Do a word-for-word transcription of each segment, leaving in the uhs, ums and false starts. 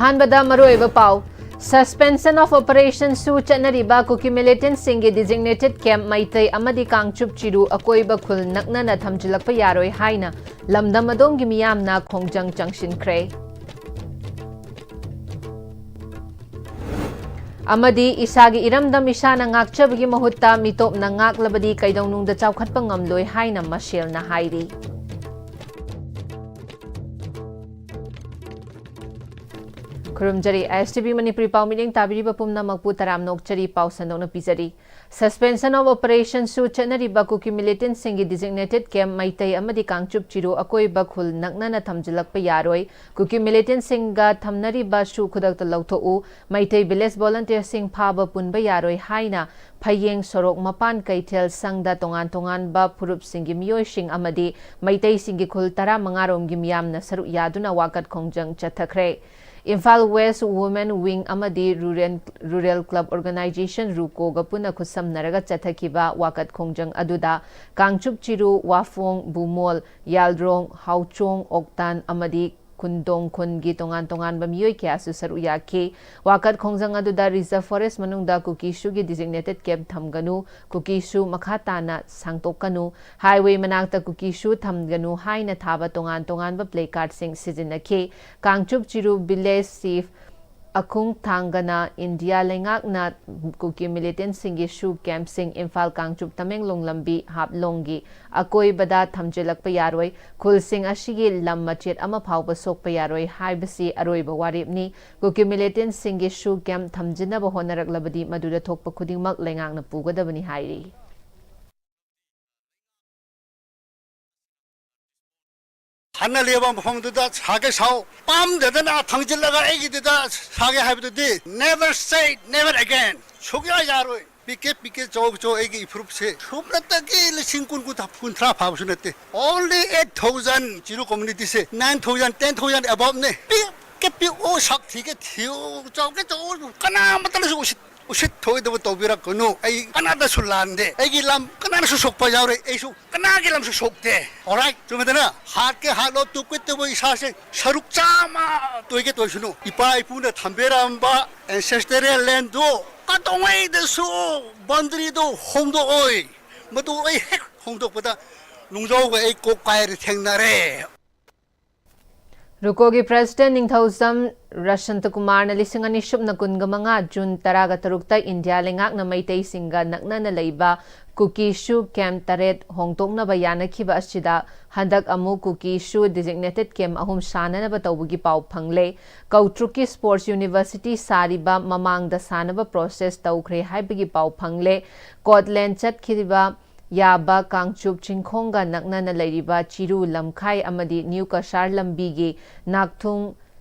ꯑꯍꯥꯟꯕꯗ ꯃꯔꯨꯑꯣꯏꯕ ꯄꯥꯎ꯫ Suspension of Operation ꯁꯨ ꯆꯠꯅꯔꯤꯕ ꯀꯨꯀꯤ ꯃꯤꯂꯤꯇꯦꯟꯠꯁꯤꯡꯒꯤ designated camp ꯃꯩꯇꯩ ꯑꯃꯗꯤ ꯀꯥꯡꯆꯨꯞ ꯆꯤꯔꯨ ꯑꯀꯣꯏꯕ ꯈꯨꯜ ꯅꯛꯅꯅ ꯊꯝꯖꯤꯜꯂꯛꯄ ꯌꯥꯔꯣꯏ ꯍꯥꯏꯅ ꯂꯝꯗꯝ ꯑꯗꯣꯝꯒꯤ ꯃꯤꯌꯥꯝꯅ ꯈꯣꯡꯖꯪ ꯆꯪꯁꯤꯟꯈ꯭ꯔꯦ꯫ ꯑꯃꯗꯤ ꯏꯁꯥꯒꯤ ꯏꯔꯝꯗꯝ ꯏꯁꯥꯅ ꯉꯥꯛꯆꯕꯒꯤ ꯃꯍꯨꯠꯇ ꯃꯤꯇꯣꯞꯅ ꯉꯥꯛꯂꯕꯗꯤ ꯀꯩꯗꯧꯅꯨꯡꯗ ꯆꯥꯎꯈꯠꯄ ꯉꯝꯂꯣꯏ ꯍꯥꯏꯅ ꯃꯁꯦꯜꯅ ꯍꯥꯏꯔꯤ꯫ ꯈꯨꯔꯨꯝꯖꯔꯤ꯫ ꯑꯥꯏ ꯑꯦꯁ ꯇꯤ ꯚꯤ ꯃꯅꯤꯄꯨꯔꯤ ꯄꯥꯎ ꯃꯤꯠꯌꯦꯡ ꯇꯥꯕꯤꯔꯤꯕ ꯄꯨꯝꯅꯃꯛꯄꯨ ꯇꯔꯥꯝꯅ ꯑꯣꯛꯆꯔꯤ꯫ ꯄꯥꯎ ꯁꯟꯗꯣꯛꯅ ꯄꯤꯖꯔꯤ꯫ Suspension of Operation ꯁꯨ ꯆꯠꯅꯔꯤꯕ ꯀꯨꯀꯤ ꯃꯤꯂꯤꯇꯦꯟꯠꯁꯤꯡꯒꯤ designated camp ꯃꯩꯇꯩ ꯑꯃꯗꯤ ꯀꯥꯡꯆꯨꯞ ꯆꯤꯔꯨ ꯑꯀꯣꯏꯕ ꯈꯨꯜ ꯅꯛꯅꯅ ꯊꯝꯖꯤꯜꯂꯛꯄ ꯌꯥꯔꯣꯏ꯫ ꯀꯨꯀꯤ ꯃꯤꯂꯤꯇꯦꯟꯠꯁꯤꯡꯒ ꯊꯝꯅꯔꯤꯕ ꯁꯨ ꯈꯨꯗꯛꯇ ꯂꯧꯊꯣꯛꯎ꯫ ꯃꯩꯇꯩ village volunteerꯁꯤꯡ ꯐꯥꯕ ꯄꯨꯟꯕ ꯌꯥꯔꯣꯏ ꯍꯥꯏꯅ ꯐꯌꯦꯡ ꯁꯣꯔꯣꯛ ꯃꯄꯥꯟ ꯀꯩꯊꯦꯜ ꯁꯪꯗ ꯇꯣꯉꯥꯟ ꯇꯣꯉꯥꯟꯕ ꯐꯨꯔꯨꯞꯁꯤꯡꯒꯤ ꯃꯤꯑꯣꯏꯁꯤꯡ ꯑꯃꯗꯤ ꯃꯩꯇꯩꯁꯤꯡꯒꯤ ꯈꯨꯜ ꯇꯔꯥꯃꯉꯥ ꯔꯣꯝꯒꯤ ꯃꯤꯌꯥꯝꯅ ꯁꯔꯨꯛ ꯌꯥꯗꯨꯅ ꯋꯥꯀꯠ ꯈꯣꯡꯖꯪ ꯆꯠꯊꯈ꯭ꯔꯦ꯫ ꯏꯝꯐꯥꯜ West Women Wing ꯑꯃꯗꯤ Rural, Rural Club Organisation, ꯔꯨꯀꯣꯒ ꯄꯨꯟꯅ ꯈꯨꯠꯁꯝꯅꯔꯒ ꯆꯠꯊꯈꯤꯕ ꯋꯥꯀꯠ ꯈꯣꯡꯖꯪ ꯑꯗꯨꯗ ꯀꯥꯡꯆꯨꯞ ꯆꯤꯔꯨ, ꯋꯥꯐꯣꯡ, ꯕꯨꯃꯣꯜ, ꯌꯥꯜꯗ꯭ꯔꯣꯡ, ꯍꯥꯎꯆꯣꯡ, ꯑꯣꯛꯇꯥꯟ ꯑꯃꯗꯤ ꯈꯨꯟꯗꯣꯡ ꯈꯨꯟꯒꯤ ꯇꯣꯉꯥꯟ ꯇꯣꯉꯥꯟꯕ ꯃꯤꯑꯣꯏ ꯀꯌꯥꯁꯨ ꯁꯔꯨꯛ ꯌꯥꯈꯤ꯫ ꯋꯥꯀꯠ ꯈꯣꯡꯖꯪ ꯑꯗꯨꯗ reserve forest ꯃꯅꯨꯡꯗ ꯀꯨꯀꯤ ꯁꯨꯒꯤ designated camp ꯊꯝꯒꯅꯨ, ꯀꯨꯀꯤ ꯁꯨ ꯃꯈꯥ ꯇꯥꯅ ꯁꯥꯡꯗꯣꯛꯀꯅꯨ, highway ꯃꯅꯥꯛꯇ ꯀꯨꯀꯤ ꯁꯨ ꯊꯝꯒꯅꯨ ꯍꯥꯏꯅ ꯊꯥꯕ ꯇꯣꯉꯥꯟ ꯇꯣꯉꯥꯟꯕ placardꯁꯤꯡ ꯁꯤꯖꯤꯟꯅꯈꯤ꯫ ꯀꯥꯡꯆꯨꯞ ꯆꯤꯔꯨ village chief ꯑꯈꯨꯡ ꯊꯥꯡꯒꯅ ꯏꯟꯗꯤꯌꯥ ꯂꯩꯉꯥꯛꯅ ꯀꯨꯀꯤ ꯃꯤꯂꯤꯇꯦꯟꯠꯁꯤꯡꯒꯤ ꯁꯨ campꯁꯤꯡ ꯏꯝꯐꯥꯜ ꯀꯥꯡꯆꯨꯞ ꯇꯃꯦꯡꯂꯣꯡ ꯂꯝꯕꯤ ꯍꯥꯞꯂꯣꯡꯒꯤ ꯑꯀꯣꯏꯕꯗ ꯊꯝꯖꯤꯜꯂꯛꯄ ꯌꯥꯔꯣꯏ, ꯈꯨꯜꯁꯤꯡ ꯑꯁꯤꯒꯤ ꯂꯝ ꯃꯆꯦꯠ ꯑꯃ ꯐꯥꯎꯕ ꯁꯣꯛꯄ ꯌꯥꯔꯣꯏ ꯍꯥꯏꯕꯁꯤ ꯑꯔꯣꯏꯕ ꯋꯥꯔꯦꯞꯅꯤ꯫ ꯀꯨꯀꯤ ꯃꯤꯂꯤꯇꯦꯟꯠꯁꯤꯡꯒꯤ ꯁꯨ camp ꯊꯝꯖꯤꯟꯅꯕ ꯍꯣꯠꯅꯔꯛꯂꯕꯗꯤ ꯃꯗꯨꯗ ꯊꯣꯛꯄ ꯈꯨꯗꯤꯡꯃꯛ ꯂꯩꯉꯥꯛꯅ ꯄꯨꯒꯗꯕꯅꯤ ꯍꯥꯏꯔꯤ꯫ ꯍꯥꯟꯅ ꯂꯩꯕ ꯃꯐꯝꯗꯨꯗ ꯁꯥꯒꯦ ꯁꯥꯎ, ꯄꯥꯝꯗꯗꯅ ꯊꯥꯡꯖꯤꯜꯂꯒ ꯑꯩꯒꯤꯗꯨꯗ ꯁꯥꯒꯦ ꯍꯥꯏꯕꯗꯨꯗꯤ never say never again꯫ ꯁꯨꯛꯌꯥ ꯌꯥꯔꯣꯏ꯫ ꯄꯤꯛꯀꯦ ꯄꯤꯛꯀꯦ ꯆꯥꯎ ꯆꯥꯎ ꯑꯩꯒꯤ ꯏꯐꯨꯔꯨꯞꯁꯦ ꯁꯨꯞꯅꯇꯒꯤ ꯂꯤꯁꯤꯡ ꯀꯨꯟ, ꯀꯨꯟꯊ꯭ꯔꯥ, ꯀꯨꯟꯊ꯭ꯔꯥ ꯐꯥꯕꯁꯨ ꯅꯠꯇꯦ꯫ Only eight thousand ꯆꯤꯔꯨ communityꯁꯦ, nine thousand, ten thousand aboveꯅꯦ꯫ ꯄꯤꯛꯀꯦ ꯄꯤꯛꯎ, ꯁꯛ ꯊꯤꯒꯦ ꯊꯤꯌꯨ, ꯆꯥꯎꯒꯦ ꯆꯥꯎ, ꯀꯅꯥꯃꯠꯇꯅꯁꯨ ꯎꯁꯤꯠ ꯎꯁꯤꯠ ꯊꯑꯣꯏꯗꯕ ꯇꯧꯕꯤꯔꯛꯀꯅꯨ꯫ ꯑꯩ ꯀꯅꯥꯗꯁꯨ ꯂꯥꯟꯗꯦ, ꯑꯩꯒꯤ ꯂꯝ ꯀꯅꯥꯅꯁꯨ ꯁꯣꯛꯄ ꯌꯥꯎꯔꯣꯏ, ꯑꯩꯁꯨ ꯀꯅꯥꯒꯤ ꯂꯝꯁꯨ ꯁꯣꯛꯇꯦ꯫ ꯑꯣꯔꯥꯏꯠ, ꯆꯨꯝꯃꯦꯗꯅ? ꯍꯥꯠꯀꯦ ꯍꯥꯠꯂꯣ, ꯇꯨꯞꯀꯦ ꯇꯨꯞꯄꯣ, ꯏꯁꯥꯁꯦ ꯁꯔꯨꯛ ꯆꯥꯝꯃ ꯇꯣꯏꯒꯦ ꯇꯣꯏꯁꯅꯨ꯫ ꯏꯄꯥ ꯏꯄꯨꯅ ꯊꯝꯕꯤꯔꯝꯕ ꯑꯦꯟꯁꯦꯁꯇꯔꯤꯌꯦꯜ ꯂꯦꯟꯗꯣ ꯀꯩꯗꯧꯉꯩꯗꯁꯨ ꯕꯥꯎꯟꯗꯔꯤꯗꯣ ꯍꯣꯡꯗꯣꯛꯑꯣꯏ꯫ ꯃꯗꯨ ꯑꯩ ꯍꯦꯛ ꯍꯣꯡꯗꯣꯛꯄꯗ ꯅꯨꯡꯖꯥꯎꯒ ꯑꯩ ꯀꯣꯛ ꯀꯥꯏꯔꯦ, ꯊꯦꯡꯅꯔꯦ꯫ ꯔꯨꯀꯣꯒꯤ ꯄ꯭ꯔꯦꯁꯤꯗꯦꯟꯠ ꯅꯤꯡꯊꯧꯖꯝ ꯔꯁꯟꯇ ꯀꯨꯃꯥꯔꯅ ꯂꯤꯁꯤꯡ ꯑꯅꯤ ꯁꯨꯞꯅ ꯀꯨꯟꯒ ꯃꯉꯥ ꯖꯨꯟ ꯇꯔꯥꯒ ꯇꯔꯨꯛꯇ ꯏꯟꯗꯤꯌꯥ ꯂꯩꯉꯥꯛꯅ ꯃꯩꯇꯩꯁꯤꯡꯒ ꯅꯛꯅꯅ ꯂꯩꯕ ꯀꯨꯀꯤꯁꯨ ꯀꯦꯝꯞ ꯇꯔꯦꯠ ꯍꯣꯡꯗꯣꯛꯅꯕ ꯌꯥꯅꯈꯤꯕ ꯑꯁꯤꯗ ꯍꯟꯗꯛ ꯑꯃꯨꯛ ꯀꯨꯀꯤꯁꯨ ꯗꯤꯖꯤꯒꯅꯦꯇꯦꯗ ꯀꯦꯝꯞ ꯑꯍꯨꯝ ꯁꯥꯅꯅꯕ ꯇꯧꯕꯒꯤ ꯄꯥꯎ ꯐꯪꯂꯦ꯫ ꯀꯧꯇ꯭ꯔꯨꯛꯀꯤ ꯁ꯭ꯄꯣꯔꯠꯁ ꯌꯨꯅꯤꯚꯔꯁꯤꯇꯤ ꯁꯥꯔꯤꯕ ꯃꯃꯥꯡꯗ ꯁꯥꯅꯕ ꯄ꯭ꯔꯣꯁꯦꯁ ꯇꯧꯈ꯭ꯔꯦ ꯍꯥꯏꯕꯒꯤ ꯄꯥꯎ ꯐꯪꯂꯦ꯫ ꯀꯣꯠꯂꯦꯟ ꯆꯠꯈꯤꯕ ꯌꯥꯕ ꯀꯥꯡꯆꯨꯞ ꯆꯤꯡꯈꯣꯡꯒ ꯅꯛꯅꯅ ꯂꯩꯔꯤꯕ ꯆꯤꯔꯨ ꯂꯝꯈꯥꯏ ꯑꯃꯗꯤ ꯅ꯭ꯌꯨ ꯀꯁꯥꯔ ꯂꯝꯕꯤꯒꯤ ꯅꯥꯛꯊꯨꯡ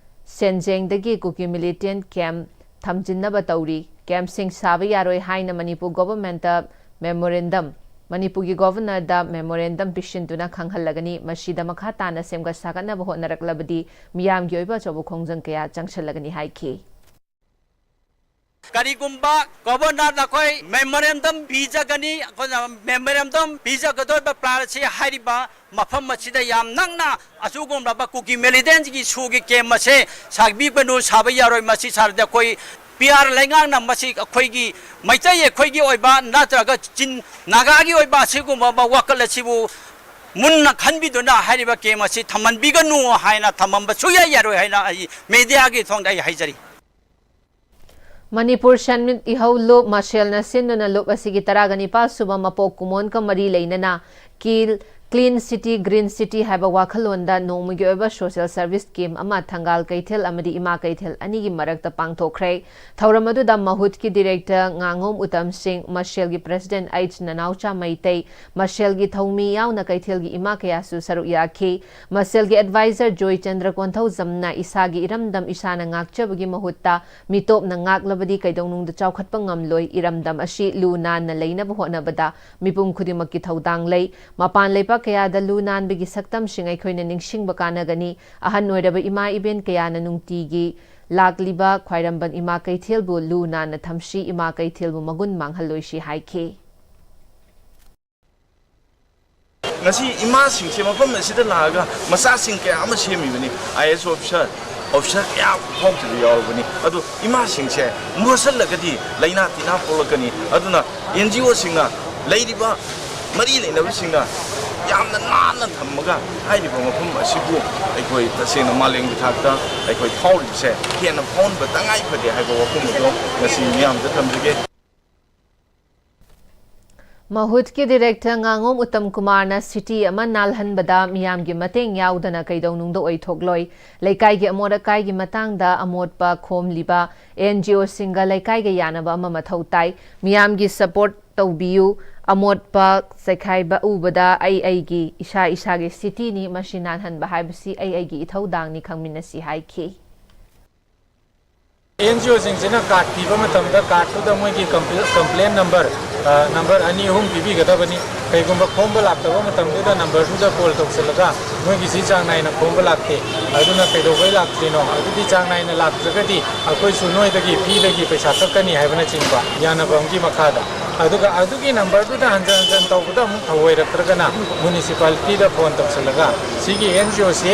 ꯁꯦꯟꯖꯦꯡꯗꯒꯤ ꯀꯨꯀꯤ ꯃꯤꯂꯤꯇꯦꯟꯠ ꯀꯦꯝꯞ ꯊꯝꯖꯤꯟꯅꯕ ꯇꯧꯔꯤ꯫ ꯀꯦꯝꯞꯁꯤꯡ ꯁꯥꯕ ꯌꯥꯔꯣꯏ ꯍꯥꯏꯅ ꯃꯅꯤꯄꯨꯔ ꯒꯣꯚꯔꯟꯃꯦꯟꯠꯇ ꯃꯦꯃꯣꯔꯦꯟꯗꯝ, ꯃꯅꯤꯄꯨꯔꯒꯤ ꯒꯣꯚꯔꯅꯔꯗ ꯃꯦꯃꯣꯔꯦꯟꯗꯝ ꯄꯤꯁꯤꯟꯗꯨꯅ ꯈꯪꯍꯜꯂꯒꯅꯤ꯫ ꯃꯁꯤꯗ ꯃꯈꯥ ꯇꯥꯅ ꯁꯦꯝꯒꯠ ꯁꯥꯒꯠꯅꯕ ꯍꯣꯠꯅꯔꯛꯂꯕꯗꯤ ꯃꯤꯌꯥꯝꯒꯤ ꯑꯣꯏꯕ ꯑꯆꯧꯕ ꯈꯣꯡꯖꯪ ꯀꯌꯥ ꯆꯪꯁꯤꯜꯂꯒꯅꯤ ꯍꯥꯏꯈꯤ꯫ ꯀꯔꯤꯒꯨꯝꯕ ꯒꯣꯚꯔꯅꯔꯅ ꯑꯩꯈꯣꯏ ꯃꯦꯃꯣꯔꯦꯟꯗꯝ ꯄꯤꯖꯒꯅꯤ, ꯑꯩꯈꯣꯏꯅ ꯃꯦꯃꯣꯔꯦꯟꯗꯝ ꯄꯤꯖꯒꯗꯧꯔꯤꯕ ꯄ꯭ꯂꯥꯟ ꯑꯁꯤ ꯍꯥꯏꯔꯤꯕ ꯃꯐꯝ ꯑꯁꯤꯗ ꯌꯥꯝ ꯅꯛꯅ ꯑꯁꯤꯒꯨꯝꯂꯕ ꯀꯨꯀꯤ ꯃꯤꯂꯤꯇꯦꯟꯠꯀꯤ ꯁꯨꯒꯤ ꯀꯦꯝꯞ ꯑꯁꯦ ꯁꯥꯕꯤꯒꯅꯨ, ꯁꯥꯕ ꯌꯥꯔꯣꯏ꯫ ꯃꯁꯤ ꯁꯥꯔꯗꯤ ꯑꯩꯈꯣꯏ ꯄꯤ ꯑꯥꯔ ꯂꯩꯉꯥꯛꯅ ꯃꯁꯤ ꯑꯩꯈꯣꯏꯒꯤ ꯃꯩꯇꯩ ꯑꯩꯈꯣꯏꯒꯤ ꯑꯣꯏꯕ ꯅꯠꯇ꯭ꯔꯒ ꯆꯤꯡ ꯅꯥꯒꯥꯒꯤ ꯑꯣꯏꯕ ꯑꯁꯤꯒꯨꯝꯕ ꯋꯥꯈꯜ ꯑꯁꯤꯕꯨ ꯃꯨꯟꯅ ꯈꯟꯕꯤꯗꯨꯅ ꯍꯥꯏꯔꯤꯕ ꯀꯦꯝꯞ ꯑꯁꯤ ꯊꯝꯍꯟꯕꯤꯒꯅꯨ ꯍꯥꯏꯅ ꯊꯝꯍꯟꯕ ꯁꯨꯛꯌꯥ ꯌꯥꯔꯣꯏ ꯍꯥꯏꯅ ꯑꯩ ꯃꯦꯗꯤꯌꯥꯒꯤ ꯊꯣꯡꯗ ꯑꯩ ꯍꯥꯏꯖꯔꯤ꯫ ꯃꯅꯤꯄꯨꯔ ꯁꯦꯟꯃꯤꯠ ꯏꯍꯧ ꯂꯨꯞ ꯃꯁꯦꯜꯅ ꯁꯤꯟꯗꯨꯅ ꯂꯨꯞ ꯑꯁꯤꯒꯤ ꯇꯔꯥꯒ ꯅꯤꯄꯥꯜ ꯁꯨꯕ ꯃꯄꯣꯛ ꯀꯨꯝꯑꯣꯟꯒ ꯃꯔꯤ ꯂꯩꯅꯅ ꯀꯤꯜ ꯀ꯭ꯂꯤꯟ ꯁꯤꯇꯤ ꯒ꯭ꯔꯤꯟ ꯁꯤꯇꯤ ꯍꯥꯏꯕ ꯋꯥꯈꯜꯂꯣꯟꯗ ꯅꯣꯡꯃꯒꯤ ꯑꯣꯏꯕ ꯁꯣꯁꯤꯌꯦꯜ ꯁꯔꯚꯤꯁ ꯀꯦꯝꯞ ꯑꯃ ꯊꯪꯒꯥꯜ ꯀꯩꯊꯦꯜ ꯑꯃꯗꯤ ꯏꯃꯥ ꯀꯩꯊꯦꯜ ꯑꯅꯤꯒꯤ ꯃꯔꯛꯇ ꯄꯥꯡꯊꯣꯛꯈ꯭ꯔꯦ꯫ ꯊꯧꯔꯝ ꯑꯗꯨꯗ ꯃꯍꯨꯠꯀꯤ ꯗꯤꯔꯦꯛꯇꯔ ꯉꯥꯉꯣꯝ ꯎꯇꯝ ꯁꯤꯡ, ꯃꯁꯦꯜꯒꯤ ꯄ꯭ꯔꯦꯁꯤꯗꯦꯟꯠ ꯑꯩꯆ ꯅꯅꯥꯎꯆꯥ ꯃꯩꯇꯩ, ꯃꯁꯦꯜꯒꯤ ꯊꯧꯃꯤ ꯌꯥꯎꯅ ꯀꯩꯊꯦꯜꯒꯤ ꯏꯃꯥ ꯀꯌꯥꯁꯨ ꯁꯔꯨꯛ ꯌꯥꯈꯤ꯫ ꯃꯁꯦꯜꯒꯤ ꯑꯦꯗꯚꯥꯏꯖꯔ ꯖꯣꯏꯆꯟꯗ꯭ꯔ ꯀꯣꯟꯊꯧꯖꯝꯅ ꯏꯁꯥꯒꯤ ꯏꯔꯝꯗꯝ ꯏꯁꯥꯅ ꯉꯥꯛꯆꯕꯒꯤ ꯃꯍꯨꯠꯇ ꯃꯤꯇꯣꯞꯅ ꯉꯥꯛꯂꯕꯗꯤ ꯀꯩꯗꯧꯅꯨꯡꯗ ꯆꯥꯎꯈꯠꯄ ꯉꯝꯂꯣꯏ, ꯏꯔꯝꯗꯝ ꯑꯁꯤ ꯂꯨ ꯅꯥꯟꯅ ꯂꯩꯅꯕ ꯍꯣꯠꯅꯕꯗ ꯃꯤꯄꯨꯝ ꯈꯨꯗꯤꯡꯃꯛꯀꯤ ꯊꯧꯗꯥꯡ ꯂꯩ꯫ ꯃꯄꯥꯟ ꯂꯩꯕꯥꯛ ꯀꯌꯥꯗ ꯂꯨ ꯅꯥꯟꯕꯒꯤ ꯁꯛꯇꯝꯁꯤꯡ ꯑꯩꯈꯣꯏꯅ ꯅꯤꯡꯁꯤꯡꯕ ꯀꯥꯟꯅꯒꯅꯤ꯫ ꯑꯍꯟ ꯑꯣꯏꯔꯕ ꯏꯃꯥ ꯏꯕꯦꯟ ꯀꯌꯥꯅ ꯅꯨꯡꯇꯤꯒꯤ ꯂꯥꯛꯂꯤꯕ ꯈ꯭ꯋꯥꯏꯔꯝꯕꯟ ꯏꯃꯥ ꯀꯩꯊꯦꯜꯕꯨ ꯂꯨ ꯅꯥꯟꯅ ꯊꯝꯁꯤ, ꯏꯃꯥ ꯀꯩꯊꯦꯜꯕꯨ ꯃꯒꯨꯟ ꯃꯥꯡꯍꯜꯂꯣꯏꯁꯤ ꯍꯥꯏꯈꯤ꯫ ꯉꯁꯤ ꯏꯃꯥꯁꯤꯡꯁꯦ ꯃꯐꯝ ꯑꯁꯤꯗ ꯂꯥꯛꯑꯒ ꯃꯆꯥꯁꯤꯡ ꯀꯌꯥ ꯑꯃ ꯁꯦꯝꯃꯤꯕꯅꯤ꯫ I A S officer, officer ꯀꯌꯥ ꯐꯥꯎꯈꯤꯕ ꯌꯥꯎꯔꯕꯅꯤ꯫ ꯑꯗꯨ ꯏꯃꯥꯁꯤꯡꯁꯦ ꯃꯣꯠꯁꯤꯜꯂꯒꯗꯤ ꯂꯥꯏꯅꯥ ꯇꯤꯟꯅꯥ ꯄꯣꯛꯂꯛꯀꯅꯤ꯫ ꯑꯗꯨꯅ ꯑꯦꯟ ꯖꯤ ꯑꯣꯁꯤꯡꯅ, ꯂꯩꯔꯤꯕ ꯃꯔꯤ ꯂꯩꯅꯕꯁꯤꯡꯅ ꯌꯥꯝꯅ ꯅꯥꯟꯅ ꯊꯝꯃꯒ ꯍꯥꯏꯔꯤꯕ ꯃꯐꯝ ꯑꯁꯤꯕꯨ ꯑꯩꯈꯣꯏ ꯇꯁꯦꯡꯅ ꯃꯥꯂꯦꯝꯒꯤ ꯊꯥꯛꯇ ꯑꯩꯈꯣꯏ ꯐꯥꯎꯔꯤꯕꯁꯦ ꯍꯦꯟꯅ ꯐꯥꯎꯍꯟꯕ ꯇꯉꯥꯏ ꯐꯗꯦ ꯍꯥꯏꯕ ꯋꯥꯐꯝ ꯑꯗꯨ ꯉꯁꯤ ꯃꯤꯌꯥꯝꯗ ꯊꯝꯖꯒꯦ꯫ ꯃꯍꯨꯠꯀꯤ ꯗꯤꯔꯦꯛꯇꯔ ꯉꯥꯉꯣꯝ ꯎꯠꯇꯝ ꯀꯨꯃꯥꯔꯅ ꯁꯤꯇꯤ ꯑꯃ ꯅꯥꯜꯍꯟꯕꯗ ꯃꯤꯌꯥꯝꯒꯤ ꯃꯇꯦꯡ ꯌꯥꯎꯗꯅ ꯀꯩꯗꯧꯅꯨꯡꯗ ꯑꯣꯏꯊꯣꯛꯂꯣꯏ꯫ ꯂꯩꯀꯥꯏꯒꯤ ꯑꯃꯣꯠ ꯑꯀꯥꯏꯒꯤ ꯃꯇꯥꯡꯗ ꯑꯃꯣꯠꯄ ꯈꯣꯝꯂꯤꯕ ꯑꯦꯟ ꯖꯤ ꯑꯣꯁꯤꯡꯒ ꯂꯩꯀꯥꯏꯒ ꯌꯥꯅꯕ ꯑꯃ ꯃꯊꯧ ꯇꯥꯏ꯫ ꯃꯤꯌꯥꯝꯒꯤ ꯁꯄꯣꯔꯠ ꯇꯧꯕꯤꯌꯨ꯫ ꯑꯃꯣꯠꯄ ꯆꯥꯏꯈꯥꯏꯕ ꯎꯕꯗ ꯑꯩ ꯑꯩꯒꯤ, ꯏꯁꯥ ꯏꯁꯥꯒꯤ ꯁꯤꯇꯤꯅꯤ, ꯃꯁꯤ ꯅꯥꯜꯍꯟꯕ ꯍꯥꯏꯕꯁꯤ ꯑꯩ ꯑꯩꯒꯤ ꯏꯊꯧꯗꯥꯡꯅꯤ, ꯈꯪꯃꯤꯟꯅꯁꯤ ꯍꯥꯏꯈꯤ꯫ ꯑꯦꯟ ꯖꯤ ꯑꯣꯁꯤꯡꯁꯤꯅ ꯀꯥꯔꯗ ꯄꯤꯕ ꯃꯇꯝꯗ ꯀꯥꯔꯗꯇꯨꯗ ꯃꯣꯏꯒꯤ ꯀꯝꯄ꯭ꯂꯦꯟ ꯅꯝꯕꯔ, ꯅꯝꯕꯔ ꯑꯅꯤ ꯑꯍꯨꯝ ꯄꯤꯕꯤꯒꯗꯕꯅꯤ꯫ ꯀꯩꯒꯨꯝꯕ ꯈꯣꯝꯕ ꯂꯥꯛꯇꯕ ꯃꯇꯝꯗꯨꯗ ꯅꯝꯕꯔꯗꯨꯗ ꯀꯣꯜ ꯇꯧꯁꯤꯜꯂꯒ ꯃꯣꯏꯒꯤꯁꯤ ꯆꯥꯡ ꯅꯥꯏꯅ ꯈꯣꯝꯕ ꯂꯥꯛꯇꯦ, ꯑꯗꯨꯅ ꯀꯩꯗꯧꯕꯩ ꯂꯥꯛꯇ꯭ꯔꯤꯅꯣ, ꯑꯗꯨꯗꯤ ꯆꯥꯡ ꯅꯥꯏꯅ ꯂꯥꯛꯇ꯭ꯔꯒꯗꯤ ꯑꯩꯈꯣꯏꯁꯨ ꯅꯣꯏꯗꯒꯤ ꯐꯤꯗꯒꯤ ꯄꯩꯁꯥ ꯀꯛꯀꯅꯤ ꯍꯥꯏꯕꯅꯆꯤꯡꯕ ꯌꯥꯅꯕ ꯑꯃꯒꯤ ꯃꯈꯥꯗ꯫ ꯑꯗꯨꯒ ꯑꯗꯨꯒꯤ ꯅꯝꯕꯔꯗꯨꯗ ꯍꯟꯖꯟ ꯍꯟꯖꯟ ꯇꯧꯕꯗ ꯑꯃꯨꯛ ꯊꯧꯑꯣꯏꯔꯛꯇ꯭ꯔꯒꯅ ꯃ꯭ꯌꯨꯅꯤꯁꯤꯄꯥꯂꯤꯇꯤꯗ ꯐꯣꯟ ꯇꯧꯁꯤꯜꯂꯒ ꯁꯤꯒꯤ ꯑꯦꯟ ꯖꯤ ꯑꯣꯁꯤ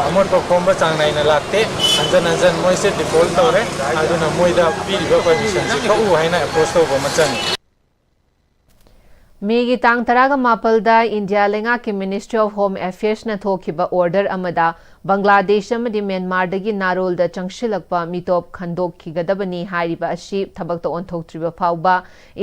ꯑꯃꯣꯠꯄ ꯈꯣꯝꯕ ꯆꯥꯡ ꯅꯥꯏꯅ ꯂꯥꯛꯇꯦ, ꯍꯟꯖꯟ ꯍꯟꯖꯟ ꯃꯣꯏꯁꯦ ꯗꯤꯐꯣꯜꯠ ꯇꯧꯔꯦ, ꯑꯗꯨꯅ ꯃꯣꯏꯗ ꯄꯤꯔꯤꯕ ꯄꯔꯃꯤꯁꯟꯁꯤ ꯀꯛꯎ ꯍꯥꯏꯅ ꯑꯦꯄ꯭ꯔꯣꯁ ꯇꯧꯕ ꯑꯃ ꯆꯪꯉꯤ꯫ ꯃꯦꯒꯤ ꯇꯥꯡ ꯇꯔꯥꯒ ꯃꯥꯄꯜꯗ ꯏꯟꯗꯤꯌꯥ ꯂꯩꯉꯥꯛꯀꯤ Ministry of Home Affairsꯅ ꯊꯣꯛꯈꯤꯕ ꯑꯣꯔꯗꯔ ꯑꯃꯗ ꯕꯪꯒ꯭ꯂꯥꯗꯦꯁ ꯑꯃꯗꯤ ꯃ꯭ꯌꯥꯟꯃꯥꯔꯗꯒꯤ ꯅꯥꯔꯣꯜꯗ ꯆꯪꯁꯤꯜꯂꯛꯄ ꯃꯤꯇꯣꯞ ꯈꯟꯗꯣꯛꯈꯤꯒꯗꯕꯅꯤ ꯍꯥꯏꯔꯤꯕ ꯑꯁꯤ ꯊꯕꯛꯇ ꯑꯣꯟꯊꯣꯛꯇ꯭ꯔꯤꯕ ꯐꯥꯎꯕ